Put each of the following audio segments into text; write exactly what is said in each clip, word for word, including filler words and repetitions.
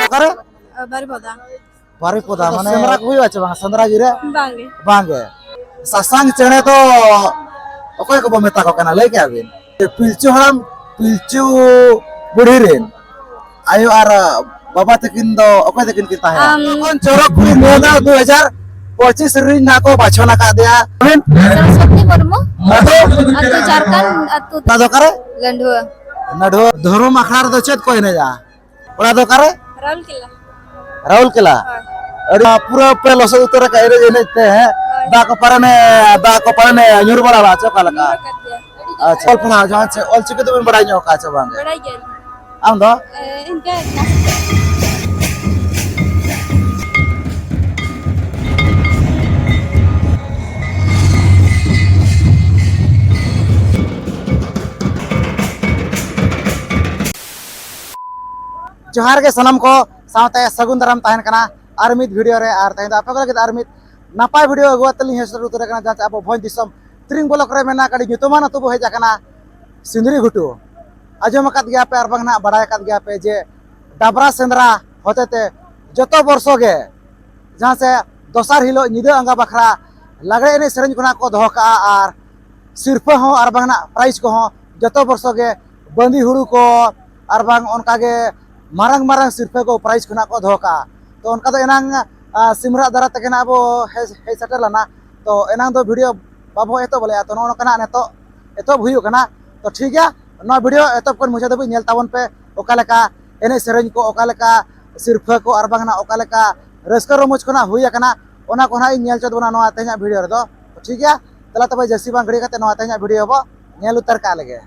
ᱚᱠᱟᱨᱮ? ᱵᱟᱨᱤᱯᱚᱫᱟ᱾ ᱵᱟᱨᱤᱯᱚᱫᱟ, ᱢᱟᱱᱮ ᱥᱮᱸᱫᱽᱨᱟ ᱠᱚ ᱦᱩᱭᱩᱜᱼᱟ ᱪᱮ ᱵᱟᱝ ᱥᱮᱸᱫᱽᱨᱟ ᱜᱤᱨᱟᱹ? ᱵᱟᱝᱜᱮ᱾ ᱵᱟᱝᱜᱮ᱾ ᱥᱟᱥᱟᱝ ᱪᱮᱬᱮ ᱫᱚ ᱚᱠᱚᱭ ᱠᱚᱵᱚ ᱢᱮᱛᱟ ᱠᱚ ᱠᱟᱱᱟ, ᱞᱟᱹᱭ ᱠᱮᱜᱼᱟ ᱵᱤᱱ? ᱯᱤᱞᱪᱩ ᱦᱟᱲᱟᱢ, ᱯᱤᱞᱪᱩ ᱵᱩᱲᱦᱤ ᱨᱮᱱ ᱟᱭᱳ ᱟᱨ ᱵᱟᱵᱟ ᱛᱟᱹᱠᱤᱱ ᱫᱚ ᱚᱠᱚᱭ ᱛᱟᱹᱠᱤᱱ ᱠᱤᱱ ᱛᱟᱦᱮᱸ? ᱟᱢ᱾ ᱡᱚᱠᱷᱚᱱ ᱪᱚᱨᱚᱠ ᱠᱩᱲᱤ ᱱᱤᱭᱟᱹ ᱫᱷᱟᱣ ᱫᱩ ᱦᱟᱡᱟᱨ ᱯᱚᱸᱪᱤᱥ ᱨᱮᱱ ᱱᱟᱜ ᱠᱚ ᱵᱟᱪᱷᱚᱱ ᱟᱠᱟᱫᱮᱭᱟ᱾ ᱥᱚᱨᱚᱥᱚᱛᱤ ᱢᱩᱨᱢᱩ᱾ ᱟᱫᱚ? ᱟᱹᱛᱩ ᱡᱷᱟᱲᱠᱷᱚᱸᱰ, ᱟᱹᱛᱩ ᱚᱱᱟ ᱫᱚ ᱚᱠᱟᱨᱮ? ᱞᱟᱹᱰᱷᱩᱣᱟᱹ᱾ ᱱᱟᱹᱰᱷᱩᱣᱟᱹ᱾ ᱫᱷᱚᱨᱚᱢ ᱟᱠᱷᱲᱟ ᱨᱮᱫᱚ ᱪᱮᱫ ᱠᱚ ᱮᱱᱮᱡᱟ? ᱚᱲᱟᱜ ᱫᱚ ᱚᱠᱟᱨᱮ? ᱨᱟᱩᱞᱠᱮᱞᱟ᱾ ᱨᱟᱩᱞᱠᱮᱞᱟ? ᱦᱳᱭ᱾ ᱟᱹᱰᱤ ᱯᱩᱨᱟᱹ ᱯᱮ ᱞᱚᱥᱚᱫ ᱩᱛᱟᱹᱨ ᱟᱠᱟᱫ ᱮᱱᱮᱡ, ᱮᱱᱮᱡ ᱛᱮ, ᱦᱮᱸ? ᱦᱳᱭ᱾ ᱫᱟᱜ ᱠᱚ ᱯᱟᱞᱮᱱᱮ, ᱫᱟᱜ ᱠᱚ ᱯᱟᱞᱮᱱᱮ ᱧᱩᱨ ᱵᱟᱲᱟ ᱞᱮᱫᱟ ᱪᱮ ᱚᱠᱟ ᱞᱮᱠᱟ? ᱧᱩᱨ ᱟᱠᱟᱫ ᱜᱮᱭᱟ᱾ ᱟᱹᱰᱤ ᱡᱳᱨ᱾ ᱟᱪᱪᱷᱟ, ᱚᱞ ᱯᱟᱲᱦᱟᱣ ᱡᱟᱦᱟᱸ ᱪᱮ ᱚᱞ ᱪᱤᱠᱤ ᱫᱚᱵᱤᱱ ᱵᱟᱲᱟᱭ ᱧᱚᱜ ᱟᱠᱟᱫᱼᱟ ᱪᱮ ᱵᱟᱝ? ᱵᱟᱲᱟᱭ ᱜᱮᱭᱟᱞᱤᱧ᱾ ᱟᱢ ᱫᱚ? ᱮ, ᱤᱱᱠᱟᱹ ᱱᱟᱥᱮ᱾ ᱡᱚᱦᱟᱨ ᱜᱮ ᱥᱟᱱᱟᱢ ᱠᱚ, ᱥᱟᱶᱛᱮ ᱥᱟᱹᱜᱩᱱ ᱫᱟᱨᱟᱢ ᱛᱟᱦᱮᱱ ᱠᱟᱱᱟ ᱟᱨ ᱢᱤᱫ video ᱨᱮ᱾ ᱟᱨ ᱛᱮᱦᱮᱧ ᱫᱚ ᱟᱯᱮ ᱠᱚ ᱞᱟᱹᱜᱤᱫ ᱟᱨ ᱢᱤᱫ ᱱᱟᱯᱟᱭ video ᱟᱹᱜᱩ ᱠᱟᱛᱮ ᱞᱤᱧ ᱦᱮᱡ ᱥᱮᱴᱮᱨ ᱩᱛᱟᱹᱨ ᱟᱠᱟᱱᱟ, ᱡᱟᱦᱟᱸ ᱪᱮ ᱟᱵᱚ ᱵᱷᱚᱸᱡᱽ ᱫᱤᱥᱚᱢ ᱛᱤᱨᱤᱝ block ᱨᱮ ᱢᱮᱱᱟᱜ ᱟᱹᱰᱤ ᱧᱩᱛᱩᱢᱟᱱ ᱟᱹᱛᱩ ᱵᱚ ᱦᱮᱡ ᱟᱠᱟᱱᱟ, ᱥᱤᱸᱫᱽᱨᱤ ᱜᱷᱩᱴᱩ᱾ ᱟᱸᱡᱚᱢ ᱟᱠᱟᱫ ᱜᱮᱭᱟ ᱯᱮ ᱟᱨ ᱵᱟᱝ ᱱᱟᱦᱟᱜ ᱵᱟᱲᱟᱭ ᱟᱠᱟᱫ ᱜᱮᱭᱟ ᱯᱮ ᱡᱮ ᱰᱟᱵᱨᱟ ᱥᱮᱸᱫᱽᱨᱟ ᱦᱚᱛᱮᱛᱮ ᱡᱚᱛᱚ ᱵᱚᱨᱥᱚ ᱜᱮ ᱡᱟᱦᱟᱸ ᱥᱮ ᱫᱚᱥᱟᱨ ᱦᱤᱞᱳᱜ ᱧᱤᱫᱟᱹ ᱟᱸᱜᱟ ᱵᱟᱠᱷᱨᱟ ᱞᱟᱜᱽᱲᱮ ᱮᱱᱮᱡ ᱥᱮᱨᱮᱧ ᱠᱷᱚᱱᱟᱜ ᱠᱚ ᱫᱚᱦᱚ ᱠᱟᱜᱼᱟ ᱟᱨ ᱥᱤᱨᱯᱟᱹ ᱦᱚᱸ ᱟᱨ ᱵᱟᱝ ᱱᱟᱜ prize ᱠᱚᱦᱚᱸ ᱡᱚᱛᱚ ᱵᱚᱨᱥᱚ ᱜᱮ ᱵᱟᱸᱫᱤ ᱦᱩᱲᱩ ᱠᱚ ᱟᱨ ᱵᱟᱝ ᱚᱱᱠᱟ ᱜᱮ ᱢᱟᱨᱟᱝ ᱢᱟᱨᱟᱝ ᱥᱤᱨᱯᱟᱹ ᱠᱚ prize ᱠᱷᱚᱱᱟᱜ ᱠᱚ ᱫᱚᱦᱚ ᱠᱟᱜᱼᱟ᱾ ᱛᱚ ᱚᱱᱠᱟ ᱫᱚ ᱮᱱᱟᱝ, ᱟ, ᱥᱤᱢᱨᱟᱜ ᱫᱟᱨᱟ ᱛᱮᱜᱮ ᱱᱟᱜ ᱵᱚ ᱦᱮᱡ, ᱦᱮᱡ ᱥᱮᱴᱮᱨ ᱞᱮᱱᱟ᱾ ᱛᱚ ᱮᱱᱟᱝ ᱫᱚ video ᱵᱟᱵᱚ ᱮᱛᱚᱦᱚᱵ ᱞᱮᱜᱼᱟ, ᱛᱚ ᱱᱚᱜᱼᱚ ᱱᱚᱝᱠᱟᱱᱟᱜ ᱱᱤᱛᱚᱜ ᱮᱛᱚᱦᱚᱵ ᱦᱩᱭᱩᱜ ᱠᱟᱱᱟ᱾ ᱛᱚ ᱴᱷᱤᱠ ᱜᱮᱭᱟ, ᱱᱚᱣᱟ video ᱮᱛᱚᱦᱚᱵ ᱠᱷᱚᱱ ᱢᱩᱪᱟᱹᱫ ᱫᱷᱟᱹᱵᱤᱡ ᱧᱮᱞ ᱛᱟᱵᱚᱱ ᱯᱮ, ᱚᱠᱟ ᱞᱮᱠᱟ ᱮᱱᱮᱡ ᱥᱮᱨᱮᱧ ᱠᱚ, ᱚᱠᱟ ᱞᱮᱠᱟ ᱥᱤᱨᱯᱷᱟᱹ ᱠᱚ, ᱟᱨ ᱵᱟᱝ ᱱᱟᱜ ᱚᱠᱟ ᱞᱮᱠᱟ ᱨᱟᱹᱥᱠᱟᱹ ᱨᱚᱢᱚᱡᱽ ᱠᱚ ᱱᱟᱜ ᱦᱩᱭ ᱟᱠᱟᱱᱟ, ᱚᱱᱟ ᱠᱚ ᱱᱟᱜ ᱤᱧ ᱧᱮᱞ ᱦᱚᱪᱚ ᱵᱚᱱᱟ ᱱᱚᱣᱟ ᱛᱮᱦᱮᱧᱟᱜ video ᱨᱮᱫᱚ᱾ ᱴᱷᱤᱠ ᱜᱮᱭᱟ, ᱫᱮᱞᱟ ᱛᱚᱵᱮ ᱡᱟᱹᱥᱛᱤ ᱵᱟᱝ ᱜᱷᱟᱹᱲᱤ ᱠᱟᱛᱮ ᱱᱚᱣᱟ ᱛᱮᱦᱮᱧᱟᱜ video ᱵᱚ ᱧᱮᱞ ᱩᱛᱟᱹᱨ ᱠᱟᱜ ᱞᱮᱜᱮ᱾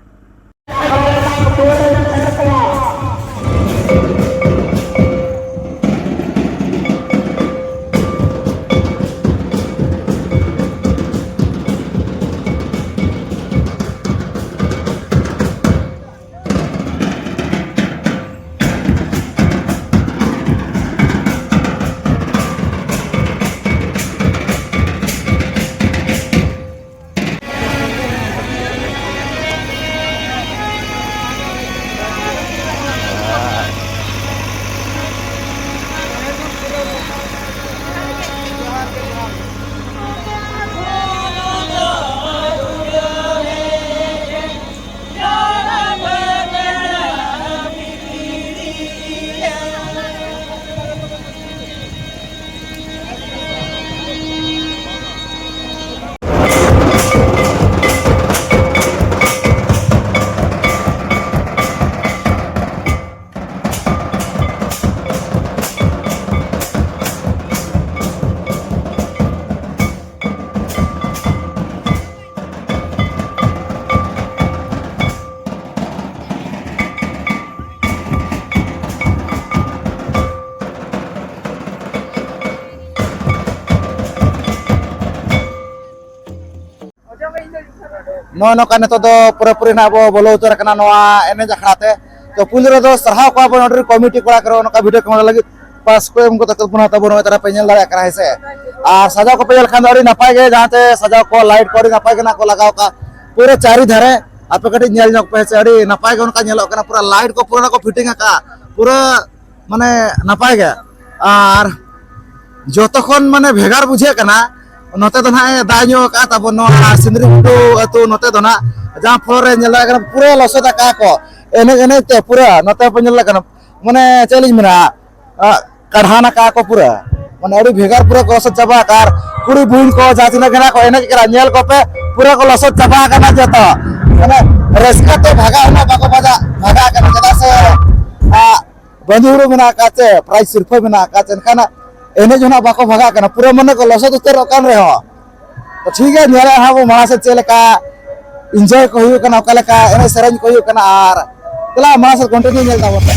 ᱱᱚᱜᱼᱚᱭ ᱱᱚᱝᱠᱟ ᱱᱤᱛᱚᱜ ᱫᱚ ᱯᱩᱨᱟᱹᱯᱩᱨᱤ ᱱᱟᱜ ᱵᱚ ᱵᱚᱞᱚ ᱩᱛᱟᱹᱨ ᱟᱠᱟᱱᱟ ᱱᱚᱣᱟ ᱮᱱᱮᱡ ᱟᱠᱷᱲᱟ ᱛᱮ᱾ ᱛᱚ ᱯᱩᱭᱞᱩ ᱨᱮᱫᱚ ᱥᱟᱨᱦᱟᱣ ᱠᱚᱣᱟ ᱵᱚᱱ ᱱᱚᱰᱮ ᱨᱮᱱ ᱠᱚᱢᱤᱴᱤ ᱠᱚᱲᱟ ᱠᱚ ᱱᱚᱝᱠᱟ ᱵᱷᱤᱰᱤᱭᱳ ᱠᱮᱢᱮᱨᱟ ᱞᱟᱹᱜᱤᱫ ᱯᱟᱥ ᱠᱚ ᱮᱢ ᱠᱟᱛᱮ ᱠᱚ ᱵᱚᱱᱟ ᱛᱟᱵᱚᱱ ᱱᱚᱜᱼᱚᱭ ᱛᱟᱨᱟ ᱯᱮ ᱧᱮᱞ ᱫᱟᱲᱮᱭᱟᱜ ᱠᱟᱱᱟ, ᱦᱮᱸ ᱥᱮ᱾ ᱟᱨ ᱥᱟᱡᱟᱣ ᱠᱚᱯᱮ ᱧᱮᱞ ᱠᱷᱟᱱ ᱫᱚ ᱟᱹᱰᱤ ᱱᱟᱯᱟᱭ ᱜᱮ, ᱡᱟᱦᱟᱸᱛᱮ ᱥᱟᱡᱟᱣ ᱠᱚ ᱞᱟᱭᱤᱴ ᱠᱚ ᱟᱹᱰᱤ ᱱᱟᱯᱟᱭ ᱜᱮ ᱱᱟᱜ ᱠᱚ ᱞᱟᱜᱟᱣ ᱠᱟᱜᱼᱟ ᱯᱩᱨᱟᱹ ᱪᱟᱹᱨᱤ ᱫᱷᱟᱨᱮ᱾ ᱟᱯᱮ ᱠᱟᱹᱴᱤᱡ ᱧᱮᱞ ᱧᱚᱜ ᱯᱮ, ᱦᱮᱸ ᱥᱮ, ᱟᱹᱰᱤ ᱱᱟᱯᱟᱭ ᱜᱮ ᱚᱱᱠᱟ ᱧᱮᱞᱚᱜ ᱠᱟᱱᱟ, ᱯᱩᱨᱟᱹ ᱞᱟᱭᱤᱴ ᱠᱚ ᱯᱩᱨᱟᱹ ᱠᱚ ᱯᱷᱤᱴᱤᱝ ᱟᱠᱟᱫᱼᱟ ᱯᱩᱨᱟᱹ, ᱢᱟᱱᱮ, ᱱᱟᱯᱟᱭ ᱜᱮ᱾ ᱟᱨ ᱡᱚᱛᱚ ᱠᱷᱚᱱ ᱢᱟᱱᱮ ᱵᱷᱮᱜᱟᱨ ᱵᱩᱡᱷᱟᱹᱜ ᱠᱟᱱᱟ, ᱱᱚᱛᱮ ᱫᱚ ᱱᱟᱦᱟᱜ ᱮ ᱫᱟᱜ ᱧᱚᱜ ᱟᱠᱟᱫᱼᱟ ᱛᱟᱵᱚᱱ ᱱᱚᱣᱟ ᱥᱤᱸᱫᱽᱨᱤ ᱜᱷᱩᱴᱩ ᱟᱹᱛᱩ ᱱᱚᱛᱮ ᱫᱚ ᱱᱟᱦᱟᱜ, ᱡᱟᱦᱟᱸ ᱯᱷᱚᱨ ᱨᱮ ᱧᱮᱞ ᱫᱟᱲᱮᱭᱟᱜ ᱠᱟᱱᱟ ᱯᱩᱨᱟᱹ ᱞᱚᱥᱚᱫ ᱟᱠᱟᱫᱼᱟ ᱠᱚ ᱮᱱᱮᱡ ᱮᱱᱮᱡ ᱛᱮ ᱯᱩᱨᱟᱹ᱾ ᱱᱚᱛᱮ ᱯᱮ ᱧᱮᱞ ᱫᱟᱲᱮᱭᱟᱜ ᱠᱟᱱᱟ, ᱢᱟᱱᱮ ᱪᱮᱫ ᱞᱤᱧ ᱢᱮᱱᱟ, ᱟᱜ, ᱠᱟᱰᱷᱟᱱ ᱟᱠᱟᱫᱼᱟ ᱠᱚ ᱯᱩᱨᱟᱹ, ᱢᱟᱱᱮ ᱟᱹᱰᱤ ᱵᱷᱮᱜᱟᱨ ᱯᱩᱨᱟᱹ ᱠᱚ ᱞᱚᱥᱚᱫ ᱪᱟᱵᱟ ᱟᱠᱟᱫᱼᱟ᱾ ᱟᱨ ᱠᱩᱲᱤ ᱵᱩᱦᱤᱱ ᱠᱚ ᱡᱟᱦᱟᱸ ᱛᱤᱱᱟᱹᱜ ᱜᱮ ᱱᱟᱦᱟᱜ ᱠᱚ ᱮᱱᱮᱡ ᱠᱟᱱᱟ, ᱧᱮᱞ ᱠᱚᱯᱮ ᱯᱩᱨᱟᱹ ᱠᱚ ᱞᱚᱥᱚᱫ ᱪᱟᱵᱟ ᱟᱠᱟᱱᱟ ᱡᱚᱛᱚ᱾ ᱢᱟᱱᱮ ᱨᱟᱹᱥᱠᱟᱹ ᱛᱮ ᱵᱷᱟᱜᱟᱜ ᱦᱚᱸ ᱱᱟᱦᱟᱜ ᱵᱟᱠᱚ ᱵᱷᱟᱜᱟᱜ, ᱵᱷᱟᱜᱟᱜ ᱠᱟᱱᱟ, ᱪᱮᱫᱟᱜ ᱥᱮ, ᱟᱜ, ᱵᱟᱹᱫᱤ ᱦᱩᱲᱩ ᱢᱮᱱᱟᱜ ᱟᱠᱟᱫ ᱪᱮ, ᱯᱨᱟᱭᱤᱡᱽ ᱥᱤᱨᱯᱷᱟᱹ ᱢᱮᱱᱟᱜ ᱟᱠᱟᱫ ᱪᱮ, ᱮᱱᱠᱷᱟᱱ ᱮᱱᱮᱡ ᱦᱚᱸ ᱱᱟᱜ ᱵᱟᱠᱚ ᱵᱷᱟᱜᱟᱜ ᱠᱟᱱᱟ, ᱯᱩᱨᱟᱹ ᱢᱚᱱᱮ ᱠᱚ ᱞᱚᱥᱚᱫ ᱩᱛᱟᱹᱨᱚᱜ ᱠᱟᱱ ᱨᱮᱦᱚᱸ᱾ ᱛᱚ ᱴᱷᱤᱠ ᱜᱮᱭᱟ, ᱧᱮᱞᱟ ᱦᱟᱸᱜ ᱵᱚ ᱢᱟᱲᱟᱝ ᱥᱮᱫ ᱪᱮᱫ ᱞᱮᱠᱟ ᱤᱱᱡᱚᱭ ᱠᱚ ᱦᱩᱭᱩᱜ ᱠᱟᱱᱟ, ᱚᱠᱟ ᱞᱮᱠᱟ ᱮᱱᱮᱡ ᱥᱮᱨᱮᱧ ᱠᱚ ᱦᱩᱭᱩᱜ ᱠᱟᱱᱟ, ᱟᱨ ᱪᱟᱞᱟᱜ ᱢᱟᱲᱟᱝ ᱥᱮᱫ ᱠᱚᱱᱴᱤᱱᱤᱭᱩ ᱧᱮᱞ ᱛᱟᱵᱚᱱ ᱯᱮ᱾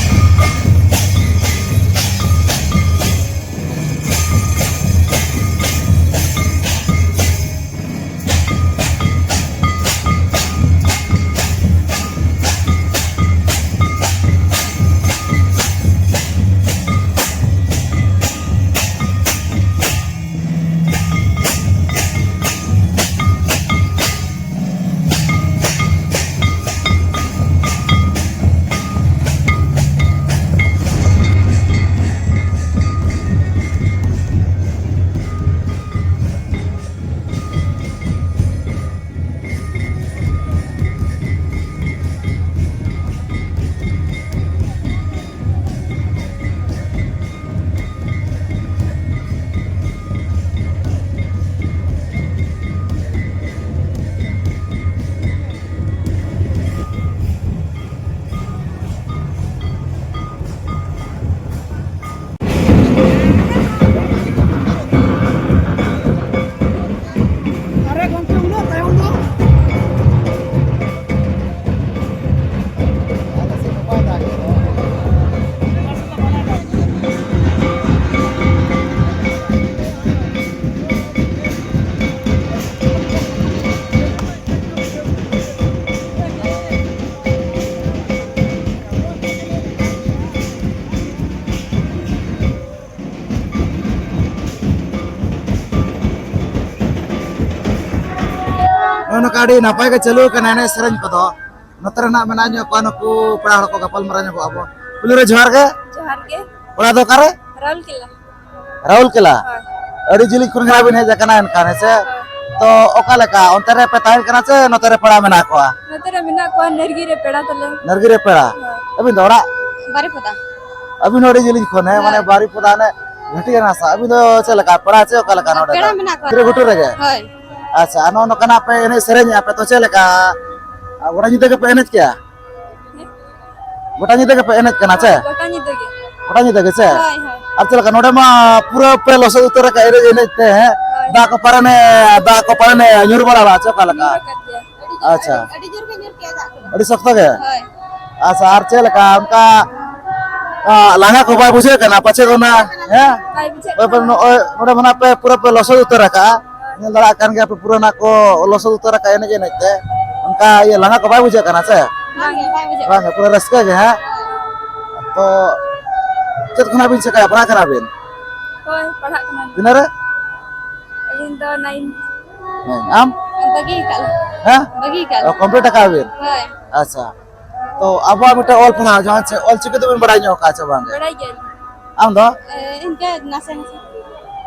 ᱟᱹᱰᱤ ᱱᱟᱯᱟᱭ ᱜᱮ ᱪᱟᱹᱞᱩ ᱟᱠᱟᱱᱟ ᱮᱱᱮᱡ ᱥᱮᱨᱮᱧ ᱠᱚᱫᱚ᱾ ᱱᱚᱛᱮ ᱨᱮ ᱱᱟᱜ ᱢᱮᱱᱟᱜ ᱧᱚᱜ ᱠᱚᱣᱟ ᱱᱩᱠᱩ ᱯᱮᱲᱟ ᱦᱚᱲ ᱠᱚ, ᱜᱟᱯᱟᱞ ᱢᱟᱨᱟᱣ ᱧᱚᱜᱚᱜ ᱟᱵᱚ᱾ ᱯᱩᱭᱞᱩ ᱨᱮ ᱡᱚᱦᱟᱨ ᱜᱮ᱾ ᱡᱚᱦᱟᱨ ᱜᱮ᱾ ᱚᱲᱟᱜ ᱫᱚ ᱚᱠᱟᱨᱮ? ᱨᱟᱩᱞᱠᱮᱞᱟ᱾ ᱨᱟᱩᱞᱠᱮᱞᱟ? ᱦᱳᱭ᱾ ᱟᱹᱰᱤ ᱡᱤᱞᱤᱧ ᱠᱷᱚᱱ ᱜᱮ ᱱᱟᱜ ᱵᱤᱱ ᱦᱮᱡ ᱟᱠᱟᱱᱟ ᱮᱱᱠᱷᱟᱱ, ᱦᱮᱸ ᱥᱮ? ᱦᱳᱭ᱾ ᱛᱚ ᱚᱠᱟ ᱞᱮᱠᱟ, ᱚᱱᱛᱮ ᱨᱮ ᱯᱮ ᱛᱟᱦᱮᱱ ᱠᱟᱱᱟ ᱥᱮ ᱱᱚᱛᱮ ᱨᱮ ᱯᱮᱲᱟ ᱢᱮᱱᱟᱜ ᱠᱚᱣᱟ? ᱱᱚᱛᱮ ᱨᱮ ᱢᱮᱱᱟᱜ ᱠᱚᱣᱟ, ᱱᱟᱹᱨᱜᱤ ᱨᱮ ᱯᱮᱲᱟ ᱛᱟᱞᱮ᱾ ᱱᱟᱹᱨᱜᱤ ᱨᱮ ᱯᱮᱲᱟ? ᱦᱳᱭ᱾ ᱟᱹᱵᱤᱱ ᱫᱚ ᱚᱲᱟᱜ? ᱵᱟᱨᱤᱯᱚᱫᱟ᱾ ᱟᱹᱵᱤᱱ ᱦᱚᱸ ᱟᱹᱰᱤ ᱡᱤᱞᱤᱧ ᱠᱷᱚᱱ, ᱦᱮᱸ, ᱦᱳᱭ᱾ ᱢᱟᱱᱮ ᱵᱟᱨᱤᱯᱚᱫᱟ ᱚᱱᱮ ᱜᱷᱟᱹᱴᱤᱭᱟᱹ ᱱᱟᱥᱟ᱾ ᱟᱹᱵᱤᱱ ᱫᱚ ᱪᱮᱫ ᱞᱮᱠᱟ, ᱯᱮᱲᱟ ᱪᱮ ᱚᱠᱟ ᱞᱮᱠᱟ ᱱᱚᱰᱮ ᱯᱮᱲᱟ ᱫᱚ? ᱢᱮᱱᱟᱜ ᱠᱚᱣᱟ᱾ ᱜᱤᱨᱟᱹ ᱜᱷᱩᱴᱩ ᱨᱮᱜᱮ? ᱦᱳᱭ᱾ ᱟᱪᱪᱷᱟ, ᱟᱨ ᱱᱚᱜᱼᱚ ᱱᱚᱝᱠᱟᱱᱟᱜ ᱯᱮ ᱮᱱᱮᱡ ᱥᱮᱨᱮᱧᱮᱜᱼᱟ ᱯᱮ, ᱛᱚ ᱪᱮᱫ ᱞᱮᱠᱟ? ᱟᱨ ᱜᱚᱴᱟ ᱧᱤᱫᱟᱹ ᱜᱮᱯᱮ ᱮᱱᱮᱡ ᱠᱮᱜᱼᱟ? ᱦᱮᱸ? ᱜᱚᱴᱟ ᱧᱤᱫᱟᱹ ᱜᱮᱯᱮ ᱮᱱᱮᱡ ᱠᱟᱱᱟ ᱪᱮ? ᱦᱳᱭ, ᱜᱚᱴᱟ ᱧᱤᱫᱟᱹ ᱜᱮ᱾ ᱜᱚᱴᱟ ᱧᱤᱫᱟᱹ ᱜᱮ ᱪᱮ? ᱦᱳᱭ, ᱦᱳᱭ᱾ ᱟᱨ ᱪᱮᱫ ᱞᱮᱠᱟ, ᱱᱚᱰᱮ ᱢᱟ ᱯᱩᱨᱟᱹ ᱯᱮ ᱞᱚᱥᱚᱫ ᱩᱛᱟᱹᱨ ᱟᱠᱟᱫ ᱮᱱᱮᱡ ᱮᱱᱮᱡ ᱛᱮ, ᱦᱮᱸ? ᱦᱳᱭ᱾ ᱫᱟᱜ ᱠᱚ ᱯᱟᱨᱚᱢᱮ, ᱫᱟᱜ ᱠᱚ ᱯᱟᱨᱚᱢᱮ ᱧᱩᱨ ᱵᱟᱲᱟ ᱞᱮᱫᱼᱟ ᱪᱮ ᱚᱠᱟ ᱞᱮᱠᱟ? ᱧᱩᱨ ᱟᱠᱟᱫ ᱜᱮᱭᱟ᱾ ᱟᱪᱪᱷᱟ᱾ ᱟᱹᱰᱤ ᱡᱳᱨ ᱜᱮ ᱧᱩᱨ ᱠᱮᱜᱼᱟ ᱫᱟᱜ ᱠᱚᱫᱚ᱾ ᱟᱹᱰᱤ ᱥᱚᱠᱛᱚ ᱜᱮ? ᱦᱳᱭ᱾ ᱟᱪᱪᱷᱟ, ᱟᱨ ᱪᱮᱫ ᱞᱮᱠᱟ ᱚᱱᱠᱟ, ᱟ, ᱞᱟᱸᱜᱟ ᱠᱚ ᱵᱟᱭ ᱵᱩᱡᱷᱟᱹᱜ ᱠᱟᱱᱟ ᱯᱟᱪᱮᱫ ᱚᱱᱟ, ᱦᱮᱸ? ᱵᱟᱭ ᱵᱩᱡᱷᱟᱹᱜ ᱠᱟᱱᱟ᱾ ᱱᱚᱜᱼᱚᱭ ᱱᱚᱰᱮ ᱢᱟ ᱱᱟᱜ ᱯᱮ ᱯᱩᱨᱟᱹ ᱯᱮ ᱞᱚᱥᱚᱫ ᱩᱛᱟᱹᱨ ᱟᱠᱟᱜᱼᱟ᱾ ᱧᱮᱞ ᱫᱟᱲᱮᱭᱟᱜ ᱠᱟᱱ ᱜᱮᱭᱟ ᱯᱮ, ᱯᱩᱨᱟᱹ ᱱᱟᱜ ᱠᱚ ᱞᱚᱥᱚᱫ ᱩᱛᱟᱹᱨ ᱟᱠᱟᱫ ᱮᱱᱮᱡ ᱮᱱᱮᱡ ᱛᱮ᱾ ᱚᱱᱠᱟ ᱤᱭᱟᱹ ᱞᱟᱸᱜᱟ ᱠᱚ ᱵᱟᱭ ᱵᱩᱡᱷᱟᱹᱜ ᱠᱟᱱᱟ ᱥᱮ? ᱵᱟᱝ ᱜᱮ, ᱵᱟᱭ ᱵᱩᱡᱷᱟᱹᱜ ᱵᱟᱝ ᱜᱮ, ᱯᱩᱨᱟᱹ ᱨᱟᱹᱥᱠᱟᱹ ᱜᱮ, ᱦᱮᱸ? ᱛᱚ ᱪᱮᱫ ᱠᱷᱚᱱᱟᱜ ᱵᱤᱱ ᱪᱮᱠᱟᱭᱟ, ᱯᱟᱲᱦᱟᱜ ᱠᱟᱱᱟ ᱵᱤᱱ? ᱦᱳᱭ, ᱯᱟᱲᱦᱟᱜ ᱠᱟᱱᱟ᱾ ᱛᱤᱱᱟᱹᱜ ᱨᱮ? ᱟᱹᱞᱤᱧ ᱫᱚ ᱱᱟᱭᱤᱱ᱾ ᱦᱮᱸ, ᱟᱢ? ᱵᱟᱹᱜᱤ ᱟᱠᱟᱫ ᱞᱤᱧ᱾ ᱦᱮᱸ? ᱵᱟᱹᱜᱤ ᱟᱠᱟᱫ ᱚ, ᱞᱤᱧ᱾ ᱠᱚᱢᱯᱞᱤᱴ ᱟᱠᱟᱫ ᱵᱤᱱ? ᱦᱳᱭ᱾ ᱟᱪᱪᱷᱟ᱾ ᱛᱚ ᱟᱵᱚᱣᱟᱜ ᱢᱤᱫᱴᱮᱱ ᱚᱞ ᱯᱟᱲᱦᱟᱣ ᱡᱟᱦᱟᱸ ᱪᱮ ᱚᱞ ᱪᱤᱠᱤ ᱫᱚᱵᱤᱱ ᱵᱟᱲᱟᱭ ᱧᱚᱜ ᱟᱠᱟᱫ ᱪᱮ ᱵᱟᱝ ᱜᱮ? ᱵᱟᱲᱟᱭ ᱜᱮᱭᱟᱞᱤᱧ᱾ ᱟᱢ ᱫᱚ? ᱮ, ᱤᱱᱠᱟᱹ ᱱᱟᱥᱮ ᱱᱟᱥᱮ᱾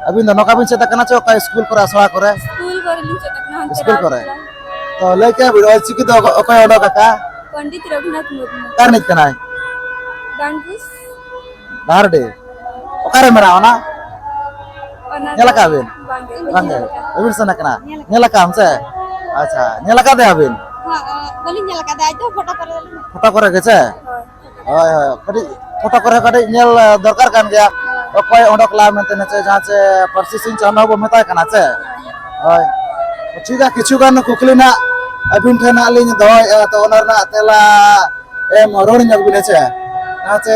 ᱟᱹᱵᱤᱱ ᱫᱚ ᱱᱚᱝᱠᱟ ᱵᱤᱱ ᱪᱮᱫ ᱟᱠᱟᱱᱟ ᱪᱮ ᱚᱠᱟ ᱥᱠᱩᱞ ᱠᱚᱨᱮ, ᱟᱥᱲᱟ ᱠᱚᱨᱮ? ᱥᱠᱩᱞ ᱠᱚᱨᱮ ᱞᱤᱧ ᱪᱮᱫ ᱟᱠᱟᱱᱟ, ᱦᱟᱱᱛᱮ ᱥᱠᱩᱞ ᱠᱚᱨᱮ? ᱨᱟᱣᱩᱨᱠᱮᱞᱟ᱾ ᱛᱚ ᱞᱟᱹᱭ ᱠᱮᱭᱟ ᱵᱤᱱ, ᱚᱞ ᱪᱤᱠᱤ ᱫᱚ ᱚᱠᱚᱭ ᱚᱰᱚᱠ ᱟᱠᱟᱫᱼᱟ? ᱯᱚᱱᱰᱤᱛ ᱨᱚᱜᱷᱩᱱᱟᱛᱷ ᱢᱩᱨᱢᱩ᱾ ᱚᱠᱟ ᱨᱤᱱᱤᱡ ᱠᱟᱱᱟᱭ? ᱰᱟᱱᱰᱤᱥ᱾ ᱰᱟᱦᱟᱨᱰᱤ? ᱚᱠᱟᱨᱮ ᱢᱮᱱᱟᱜᱼᱟ ᱚᱱᱟ? ᱚᱱᱟ ᱧᱮᱞ ᱫᱚ ᱟᱠᱟᱫ ᱵᱤᱱ? ᱵᱟᱝ ᱜᱮ, ᱵᱟᱝ ᱵᱟᱹᱧ ᱜᱮ᱾ ᱧᱮᱞ ᱟᱠᱟᱫᱟ᱾ ᱵᱟᱹᱵᱤᱱ ᱥᱮᱱ ᱟᱠᱟᱱᱟ? ᱧᱮᱞ ᱟᱠᱟᱫ᱾ ᱧᱮᱞ ᱟᱠᱟᱫ ᱟᱢ ᱥᱮ? ᱟᱪᱪᱷᱟ, ᱧᱮᱞ ᱟᱠᱟᱫᱮᱭᱟ ᱵᱤᱱ? ᱦᱚᱸ, ᱵᱟᱹᱞᱤᱧ ᱧᱮᱞ ᱟᱠᱟᱫᱟ, ᱟᱡ ᱫᱚ ᱯᱷᱳᱴᱳ ᱠᱚᱨᱮ ᱞᱤᱧ ᱯᱷᱳᱴᱳ ᱠᱚᱨᱮ ᱜᱮ ᱥᱮ? ᱦᱳᱭ᱾ ᱦᱳᱭ, ᱦᱳᱭ, ᱠᱟᱹᱴᱤᱡ ᱯᱷᱳᱴᱳ ᱠᱚᱨᱮ ᱠᱟᱹᱴᱤᱡ ᱧᱮᱞ ᱫᱚᱨᱠᱟᱨ ᱠᱟᱱ ᱜᱮᱭᱟ᱾ ᱦᱳᱭ᱾ ᱚᱠᱚᱭ ᱚᱰᱚᱠ ᱞᱟᱜᱼᱟ ᱢᱮᱱᱛᱮ, ᱱᱤᱛᱚᱜ ᱡᱟᱦᱟᱸ ᱪᱮ ᱯᱟᱹᱨᱥᱤ ᱥᱤᱧ ᱪᱟᱸᱫᱚ ᱦᱚᱸ ᱵᱚ ᱢᱮᱛᱟᱭ ᱠᱟᱱᱟ ᱥᱮ? ᱦᱳᱭ᱾ ᱦᱳᱭ᱾ ᱴᱷᱤᱠ ᱜᱮᱭᱟ, ᱠᱤᱪᱷᱩ ᱜᱟᱱ ᱠᱩᱠᱞᱤ ᱱᱟᱜ ᱟᱹᱵᱤᱱ ᱴᱷᱮᱱ ᱦᱟᱸᱜ ᱞᱤᱧ ᱫᱚᱦᱚᱭᱮᱫᱼᱟ, ᱛᱚ ᱚᱱᱟ ᱨᱮᱱᱟᱜ ᱛᱮᱞᱟ ᱮᱢ ᱨᱩᱣᱟᱹᱲ ᱧᱚᱜ ᱵᱤᱱ, ᱦᱮᱸ ᱥᱮ? ᱟᱪᱪᱷᱟ,